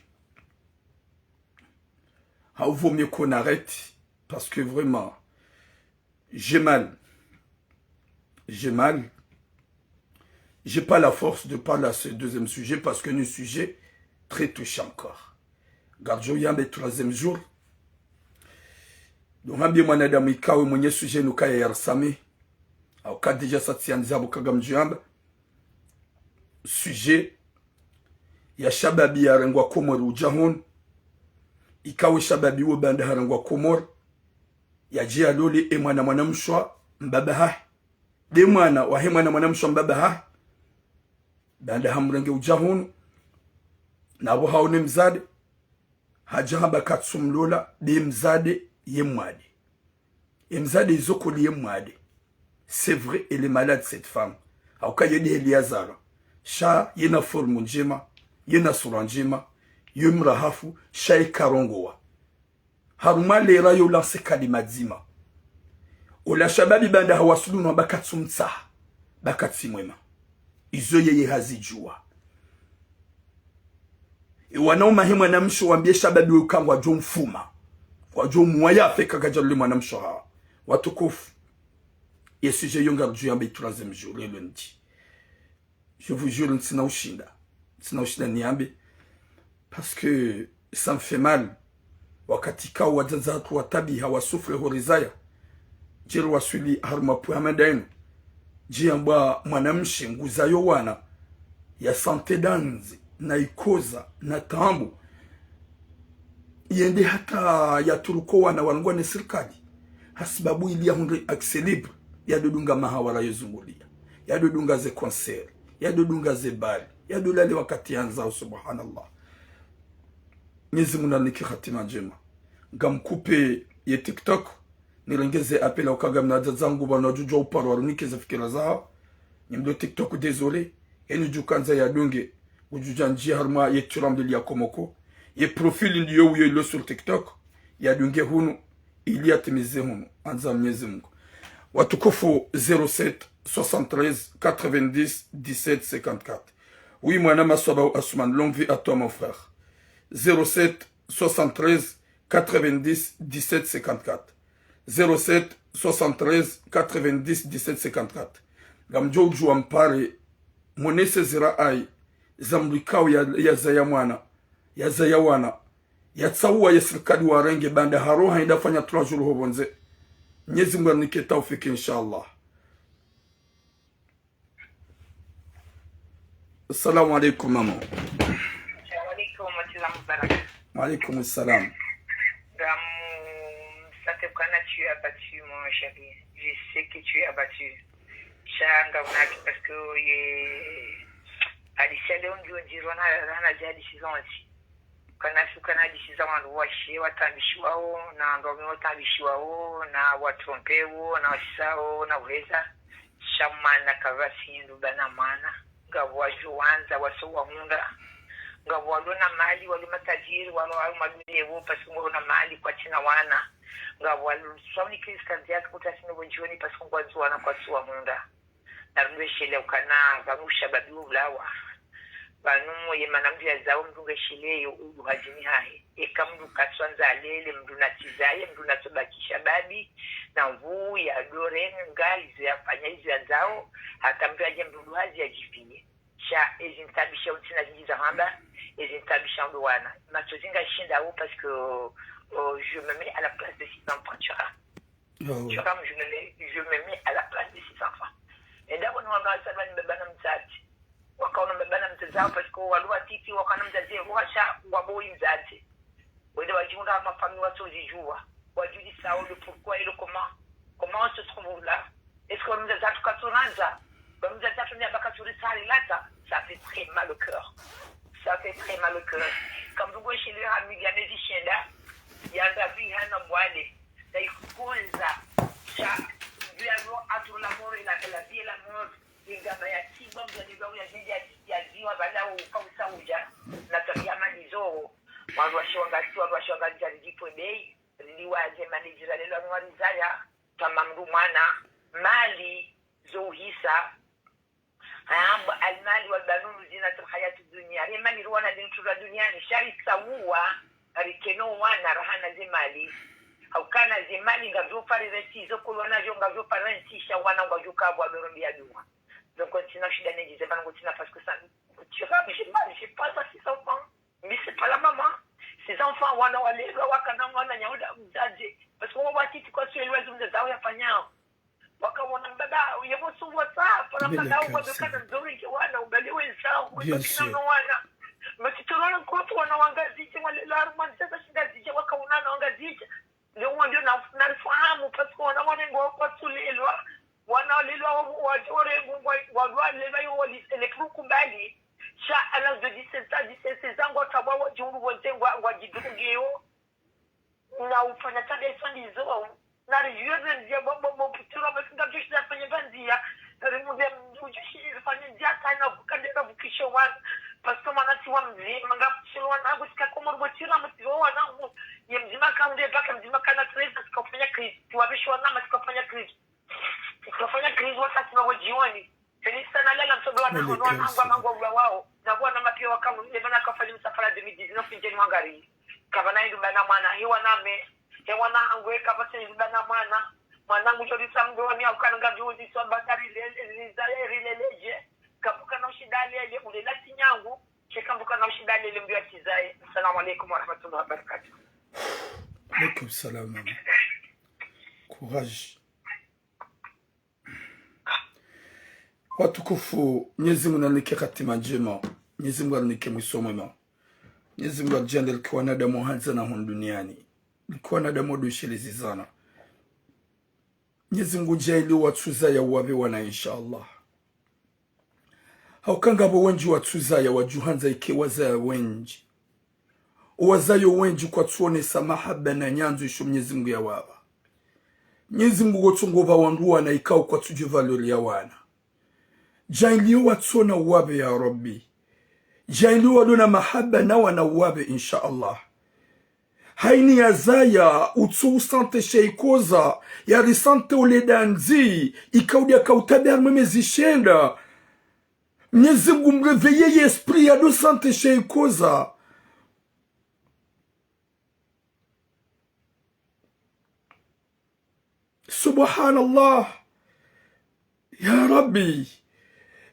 Ha, vaut mieux qu'on arrête, parce que vraiment, j'ai mal. J'ai mal. J'ai pas la force de parler à ce deuxième sujet parce que le sujet très touchant encore. Ngaridjo yamba troisième jour. Donc, hambie mwanadamu ikao mwenye sujet inu kaya yarisamihi. Hauka déjà sa tsiandza bo ka ngamdjo yamba. Sujet ya shababi yarengwa Komori udja hunu. Ikao shababi wo baanda harengwa Komori, yadje yalole e mwana mwanamshe wa mbaba hahe. Nde mwana wahe mwana mwanamshe wa mbaba hahe. Baanda hamrenge udja hunu, na pvo haone mdzadze, hadja hamba katsumlola, be mdzadze ye mwade. E mdzadze izo koli ye mwade. C'est vrai, elle est malade, cette femme. Hauka ye nde heli yazalwa. Sha yena forme ndjema, yena sura ndjema, ye mrahafu, sha ye karongowa. Harumwa lera yo lancer kalima dzima. Ola shababi baanda hawaswili no hamba katsumtsaha, ba katsi mwema. Izo yeye hazidjuwa. E wanaume wahe mwanamshe wambie shababi we uka ngwadjo mfuma, ngwadjo muwa yafe ka kadjalole mwanamshe hawo. Watukufu, ye sujet yo ngaridjo yamba troisième jour, le lundi. Je vous jure, ntsina ushinda. Ntsina ushinda niyambe. Parce que ça me fait mal. Wakati ikao wadzadze hatru watabiha, wasouffre ho rizaya. Djeri waswili harumwa point hama nda inu. Djiyambwa mwanamshe nguzayo wana, ya santé dandzi, na ikoza, na taabu. Yende hata yatruko wana warengwa ne sirikali. Hasibabu ili yahundre accès libre, yadodunga mahawara yozunguliya, yadodunga ze concert, yadodunga ze bal, yadolale wakati yandzao, subhanallah. Mwenyezi Mungu narinike hatima ndjema. Ngamkupe ye TikTok, nirenge ze appel hauka ngamina wadzadze wangu pvanu wadjudjuwa uparo warunike ze fikira zahawo. Nyi mlo TikTok, désolé. Eni djukandza yadunge, udjudja ndjiya harumwa ye turamdeli ya Komoko. Ye profil ndiyo uyo ilo sur TikTok. Yadunge hunu, ili yatimize hunu. Handza Mwenyezi Mungu. Watukufu, zéro sept, soixante-treize, quatre-vingt-dix, dix-sept, cinquante-quatre. Oui, mwana maswaba Assoumani, longue vie à toi, mon frère. Zéro sept, soixante-treize, quatre-vingt-dix, dix-sept, cinquante-quatre. Zéro sept, soixante-treize, quatre-vingt-dix, dix-sept, cinquante-quatre. Ngamdjo udjuwa mpare, monese zira ayi, za mdru ikao ya, yazaya mwana, yazaya wana, yatsauwa ye sirikali warenge baanda haroha yende afanya trois jours ho pvondze. Mwenyezi Mungu arinike taufiki, inshallah. Assalamu alaikum, maman. Salam alaikum, wa rahmatullahi wa barakatuh. Wa alaikum salam. Gamu, ça te prend, tu es abattu, mon chéri. Je sais que tu es abattu. Sha ngamna haki parce que ye hadisi ya leo ngiyo ndziro na, na, na hadisi zontsi. Kana suka na hadisi za wandru washe watabishiwao, na wandru waume watabishiwao, na watrompewo, na wasisao, na uheza. Sha mwana kavasi nduba na mwana. Ngapvo wadjo wandza, waso wahundra. Ngapvo walo na mali, walo matajiri, walo, walo madulewo, parce que ngwalo na mali, kwatsina wana. Ngapvo walo swawuni crise cardiaque, kutasino bo djoni, parce que ngwandzo wana, kwatsu wahundra. Narumweshele ukana pvanu ushababi ulawa. Pvanu ye mana mdru yazao mdru ngesheleyo udu hadjini hahe. Eka mdru katswandza alele, mdru natsizaye, mdru natsobaki shababi, na mvuu ya dore, nga izo yafanya izo yandzao, hata mdru yadje mdru duhazi yadjiviye. Sha ezi ntabisha utsina zindji za hamba, ezi ntabisha ndo wana. Matsozi ngashindao parce que, euh, je me mets à la place de ces enfants, tu vois. Ah oui. Tu vois, comme je me mets, je me mets à la place de ces enfants. Enda kono wanga wasalwa ni baba na mdzadze. Wakaona baba na mdzadze wao, parce que walo watiti, wakaona mdzadze, wakasha waboyi mdzadze. Wende wadjihundra mafami watsozidjuwa. Wadjudisao le pourquoi et le comment. Comment on se trouve là? Est-ce que mdzadze hatru katsurandza? Mdzadze hatru ni abaka turi sari lata. Ça fait très mal au cœur. Ça fait très mal au cœur. Kamdru ngwesheleyo hamiliya ne zishenda, yandza pvi hana mwale, na ikukonza, sha, ndu yalo atru la moro ila Ngama ya tibwa mdru ni bawu ya zidi ya, ya ziwa bala uka usauja. Na tabi ya mali zo. Wandru washe wangati, wandru washe wangati ya ridjipve beyi. Riliwa ze mali zira lelwa nwa rizaya. Tama mdru mwana. Mali zo uhisa. Hamba المال والبنون زينة الحياة الدنيا. Ye mali ruwana lintsu la duniani. Sha ritsauwa. Rikeno wana rahana ze mali. Haukana ze mali ngazopva rirenti zo kulwana zo ngazopva renti sha wana ngwajo kabwa bero mbiya dua. Donc, ntsina shida nendji ze bana ngo ntsina parce que ça, tu vois, j'ai pas, j'ai pas ça, six enfants. Mais c'est pas la maman. Ces enfants, wana walelwa, wakana wana nyawo nda mdzadze. Parce que wawa titi kwatsu elewa zo mdzadze wawo yafanyao. Wakawona mbaba, yebo suwa sa, pala mbaba, uwa bekana nzori ke wana, ubali weza, uwa bekana wana. Mais tu te rends compte, wana wangazidja, walelwa, harumwa ndzia za shingazidja, wakawona na wangazidja. Leo wandru na, narifahamu, parce que wana wanengwa kwatsu lelwa, wana walelwa wa, wa, wa, wa, walelwa yo wali, ele kuru kubali. Sha à l'âge de dix-sept ans, dix-sept ans, ngwa tabwa wa djuru wote ngwa, ngwa djidunge yo. Na ufanya tabi ya iswandi zo. Na rijuwe ndzia bo, bo, bo, putiro, mais ngam jushi na fanya bandzia. Rimude mjushi fanya ndzia, taina vuka ndera vukishe wana. Parce que mwana si wa mzima, ngam shilo wana, ngusika Komoro botira, mutivo wana, ngu, ye mzima kaunde baka, mzima kana treza, sikafanya crise. Tiwa bishi wana, ma sikafanya crise. Sikafanya crise, wakati wa wajioni. Eni sana lela msobe wana, wana, wana, wana, wana, wana, wana, wana, mapia wakamu, ne bana kafali msafara deux mille dix-neuf, njeni wangari. Kabana indu bana mwana, he wana me, he wana hangu, he kabasa indu bana mwana. Mwana ngu jori samdo wani, au kana ngambi uzi so bakari lele, rizaya rileleje. Kambuka na ushida lele, ulela tinyangu. She kambuka na ushida lele mbiya tizaye. Assalamu alaikum warahmatullahi wabarakatuh. Alaikum salam, mama. Courage. Watukufu, Mwenyezi Mungu narinike hatima ndjema. Mwenyezi Mungu arinike mwiso mwema. Mwenyezi Mungu aridjaanlie rike wanadamu handza na hunu duniani. Rike wanadamu wadoshelezi zana. Mwenyezi Mungu djaanlie watsuzaya wapve wana, insha Allah. Hauka ngapvo wendji watsuzaya, wadjuhandza ike wazaya wendji. Owazayo wendji kwatsuonesa mahaba na nyandzo isho Mwenyezi Mungu yawapva. Mwenyezi Mungu kotsungo pva wandru wana ikao kwatsudjuwa valeur ya wana. Djaanlie watsona wapve ya Rabbi. Djaanlie walo na mahaba na wana wapve, insha Allah. Haini yazaya, utso usante she ikoza, yarisante ule dandzi, ikao udia kautabi harumwa mezi shenda. Mwenyezi Mungu mréveille ye esprit yado sante she ikoza. Subhanallah. Ya Rabbi,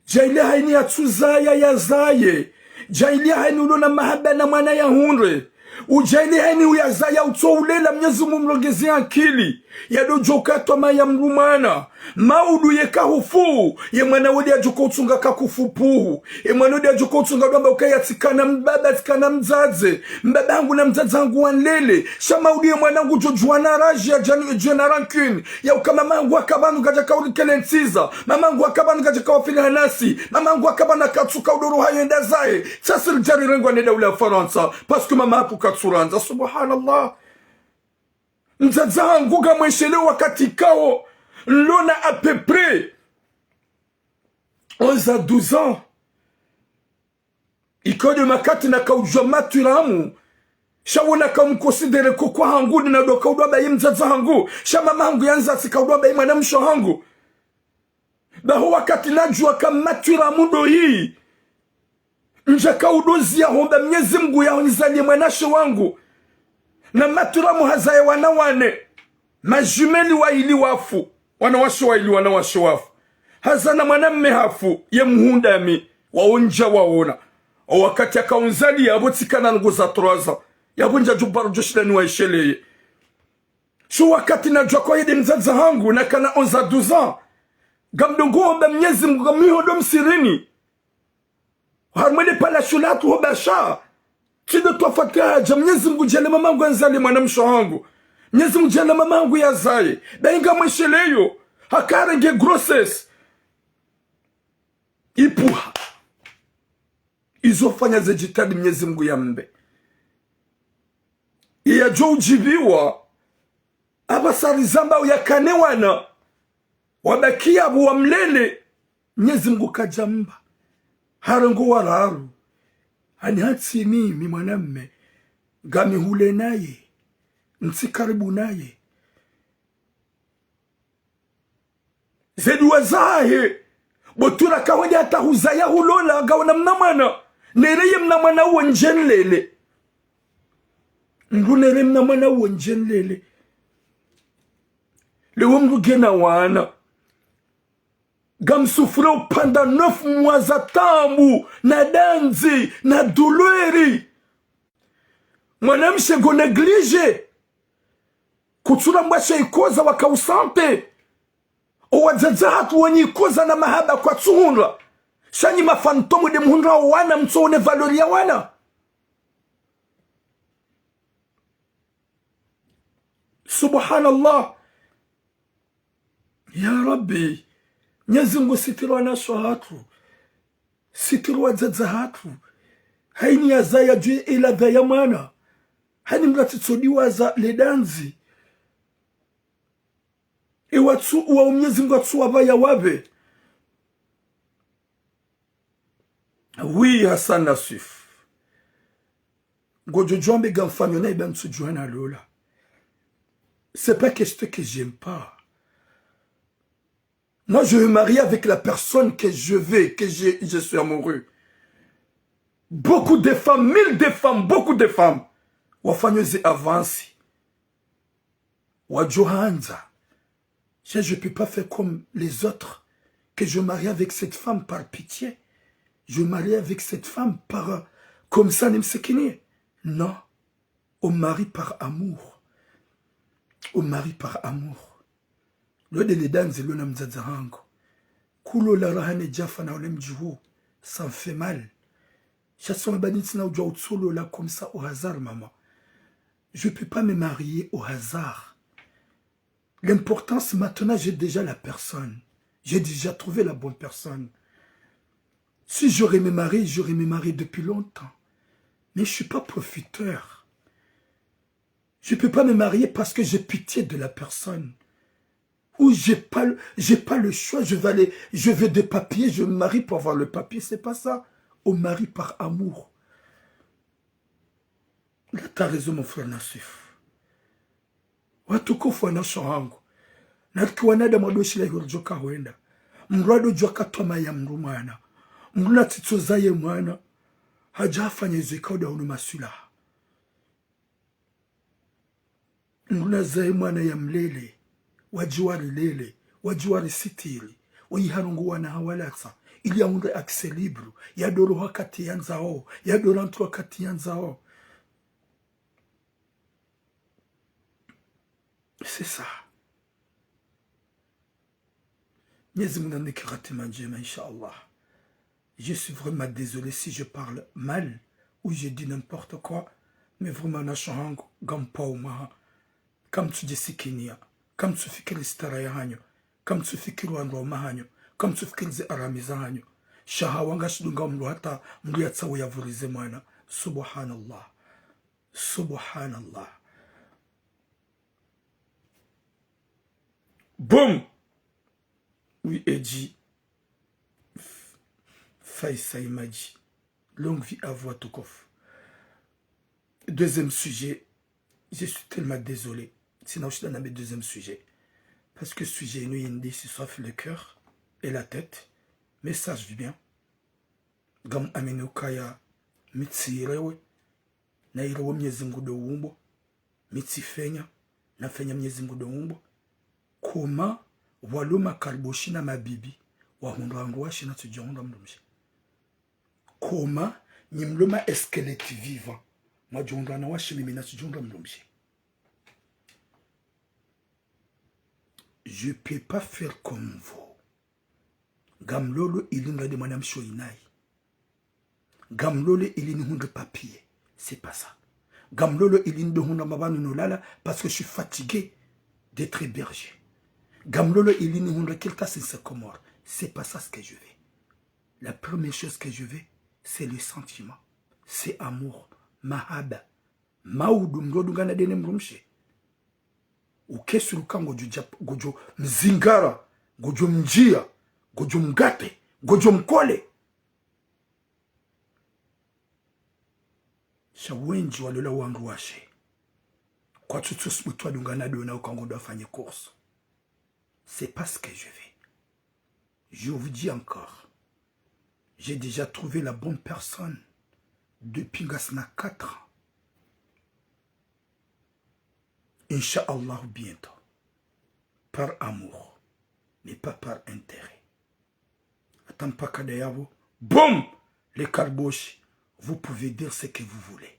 djaanlie haini yatsuzaya yazaye. Djaanlie haini ulo na mahaba na mwana yahundre. Udjaanlie haini uyazaya utso ulela, Mwenyezi Mungu mrongeze akili. Yado djoka twama ya mdru mwana. Maudu yeka hufu. Ye mwana wode yadjoka utsunga kakufu puhu. Ye mwana wode yadjoka utsunga dwamba ukaya tsikana mbaba, tsikana mdzadze. Mbaba hangu na mdzadze hangu wanlele. Sha maudu ye mwana ngu djodjuwa na rage ya djani, djwe na rancune. Ya uka mama hangu haka pvanu kadjaka urikele ntsiza. Mama hangu haka pvanu kadjaka wafili hanasi. Mama hangu haka pvanu katsuka udoro hayo enda zaye. Sasa ridjari rengwa neda ule Farantsa. Parce que mama haku katsurandza. Subhanallah. Mdzadze hangu ngamwesheleo wakati kao. Nlo na à peu près onze à douze ans. Ikao de makati nakaudjuwa matwiramu. Sha wo nakaumconsidérer ko kwa hangu, nina do kaudwa bayi mdzadze hangu. Sha mama hangu yandza tsi kaudwa bayi mwanamshe hangu. Baho wakati nadjuwa ka matwiramu ndo yi. Ndjaka udozi ya homba Mwenyezi Mungu ya honizalie mwanashe wangu. Na matwiramu hazaya wana wane. Majumelles waili wafu. Wanawashe waili wanawashe wafu. Hazana mwanamme hafu, ye muhundami, waonja waona. O wakati akaunzali yapvo tsikana ngu za trois ans. Yapvo ndjadjubaro djoshilani waisheleye. Sho wakati nadjuwa ko yede mdzadze hangu nakana onze à douze ans. Ngamdongo omba Mwenyezi Mungu ngamwiho ndo msirini. Harumwa le pala shulatu ho basha. Tsido twafatwa hadja, Mwenyezi Mungu djaanlie mama hangu yanzale mwanamshe hangu. Mwenyezi Mungu djaanlie mama hangu yazaye. Bayi ngamwesheleyo. Hakarenge grossesse. Ipuha. Izo fanya ze djitihadi Mwenyezi Mungu yambe. Iyadjo udjibiwa. Apvasa rizamba uyakane wana. Wabakiya apvo wamlele. Mnyezi Mungu kadjamba. Harengo wararu. Hani hatsi mimi mwanamme. Ngami hule naye. Ntsi karibu naye. Ze duwa zahe. Bo tura kahwende hata huzaya hulola, ngawona mna mwana. Nere ye mna mwana uwo ndje nlele. Mndru nere mna mwana uwo ndje nlele. Leo mndru ngena wana. Ngamsouffrir pendant neuf mois za taabu, na dandzi, na douleur. Mwanamshe ngo négligé. Kutsurambwa sha ikoza waka usante. Owadzadze hatru wenyi ikoza na mahaba kwatsuhundra. Sha nyi ma fantôme nde muhundra wana, mtsuone valeur ya wana. Subhanallah. Ya Rabbi, Mnyezi Mungu sitiri wanashe hatru, sitiri wadzadze hatru. Hayini yazaya dju ila dhaya mwana. Hayini mndru atsitsodiwaza le dandzi. Iwatsu, wa Mnyezi Mungu atsuwapvaya wapve. Oui, Hassan Nassif. Ngodjo djuwa mbe ngamfanyo naye ba ntsudjuwa nalola. C'est pas question que j'aime pas. Moi, je veux marier avec la personne que je veux, que je, je suis amoureux. Beaucoup de femmes, mille de femmes, beaucoup de femmes. Wafanyo ze avances. Wadjo handza. Je, je peux pas faire comme les autres, que je marie avec cette femme par pitié. Je marie avec cette femme par, euh, comme ça, nimsikini. Non. On marie par amour. On marie par amour. Lo nde le dandzi lo na mdzadze hangu. Kulola raha ne djafa na ole mdji hu, ça me fait mal. Sha soma bani tsina udjuwa utsulola comme ça au hasard, maman. Je peux pas me marier au hasard. L'importance maintenant, j'ai déjà la personne. J'ai déjà trouvé la bonne personne. Si j'aurais me marié, j'aurais me marié depuis longtemps. Mais je suis pas profiteur. Je peux pas me marier parce que j'ai pitié de la personne. Ou j'ai pas le, j'ai pas le choix, je vais aller, je veux des papiers, je me marie pour avoir le papier, c'est pas ça. On marie par amour. Là, t'as raison, mon frère Nassif. Watukufu wanashe hangu. Nariki wanadamu wadoshilahi ridjo kahwenda. Mndru wadodjuwa katwama ya mndru mwana. Mndru natsitsozaye mwana. Hadja hafanya izo ikao nda hunu maswilaha. Mndru nazaye mwana ya mlele, wadji warilele, wadji warisitiri, wayiharongo wana hawalatsa, ili yahundre accès libre, yadoro wakati yandzao, yadoro rantru wakati yandzao. C'est ça. Mnyezi Mungu nanike hatima ndjema, Inch'Allah. Je suis vraiment désolé si je parle mal ou je dis n'importe quoi, mais vraiment, wanashe hangu, ngampvao mwaha. Kamtsudjisikiniya, kamtsufikiri sitara yahanyu, kamtsufikiri wandru waume wahanyu, kamtsufikiri ze harami zahanyu. Sha hawa ngashidunga mndru hata mndru yatsawe yavurize mwana. Subhanallah. Subhanallah. Boum. Oui, Edji. F-, Faisa Imadji. Longue vie à vous, watukufu. Deuxième sujet. Je suis tellement désolé. Tsina ushinda nambe deuxième sujet. Parce que sujet inu yindi, ça souffle le cœur et la tête. Mais ça, je vis bien. Ngam amini ukaya mi tsirewe, na irewe Mnyezi Mungu ndo umbo, mi tsifenya, nafenya Mnyezi Mungu ndo umbo. Comment walo makariboshi na mabibi, wahundra wandru washe natsudjahundra mdrumshe? Comment nyi mlo ma squelette vivant, mwadjohundra wanawashe mimi natsudjahundra mdrumshe? Je peux pas faire comme vous. Ngamlolo ili ngende mwanamshe oyinayi. Ngamlolo ili nihundre papier. C'est pas ça. Ngamlolo ili ndohundra mabanu nolala parce que je suis fatigué d'être hébergé. Ngamlolo ili nihundre kiltasi nse Comores. C'est pas ça ce que je veux. La première chose que je veux, c'est le sentiment. C'est amour. Mahaba. Maudu mndru odungana ndene mdrumshe. Ukesuluka ngodjo djap-, ngodjo mzingara, ngodjo mdjiya, ngodjo mgate, Ngodjo mkole. Sha wendji walola wandru washe. Kwatsu tsu subutu wadungana dona uka ngondo afanye course. C'est pas ce que je veux. Je vous dis encore, j'ai déjà trouvé la bonne personne depuis ngasina quatre ans. Inch'Allah, bientôt. Par amour, mais pas par intérêt. Hata mpaka dayapvo, boum, les carboches, vous pouvez dire ce que vous voulez.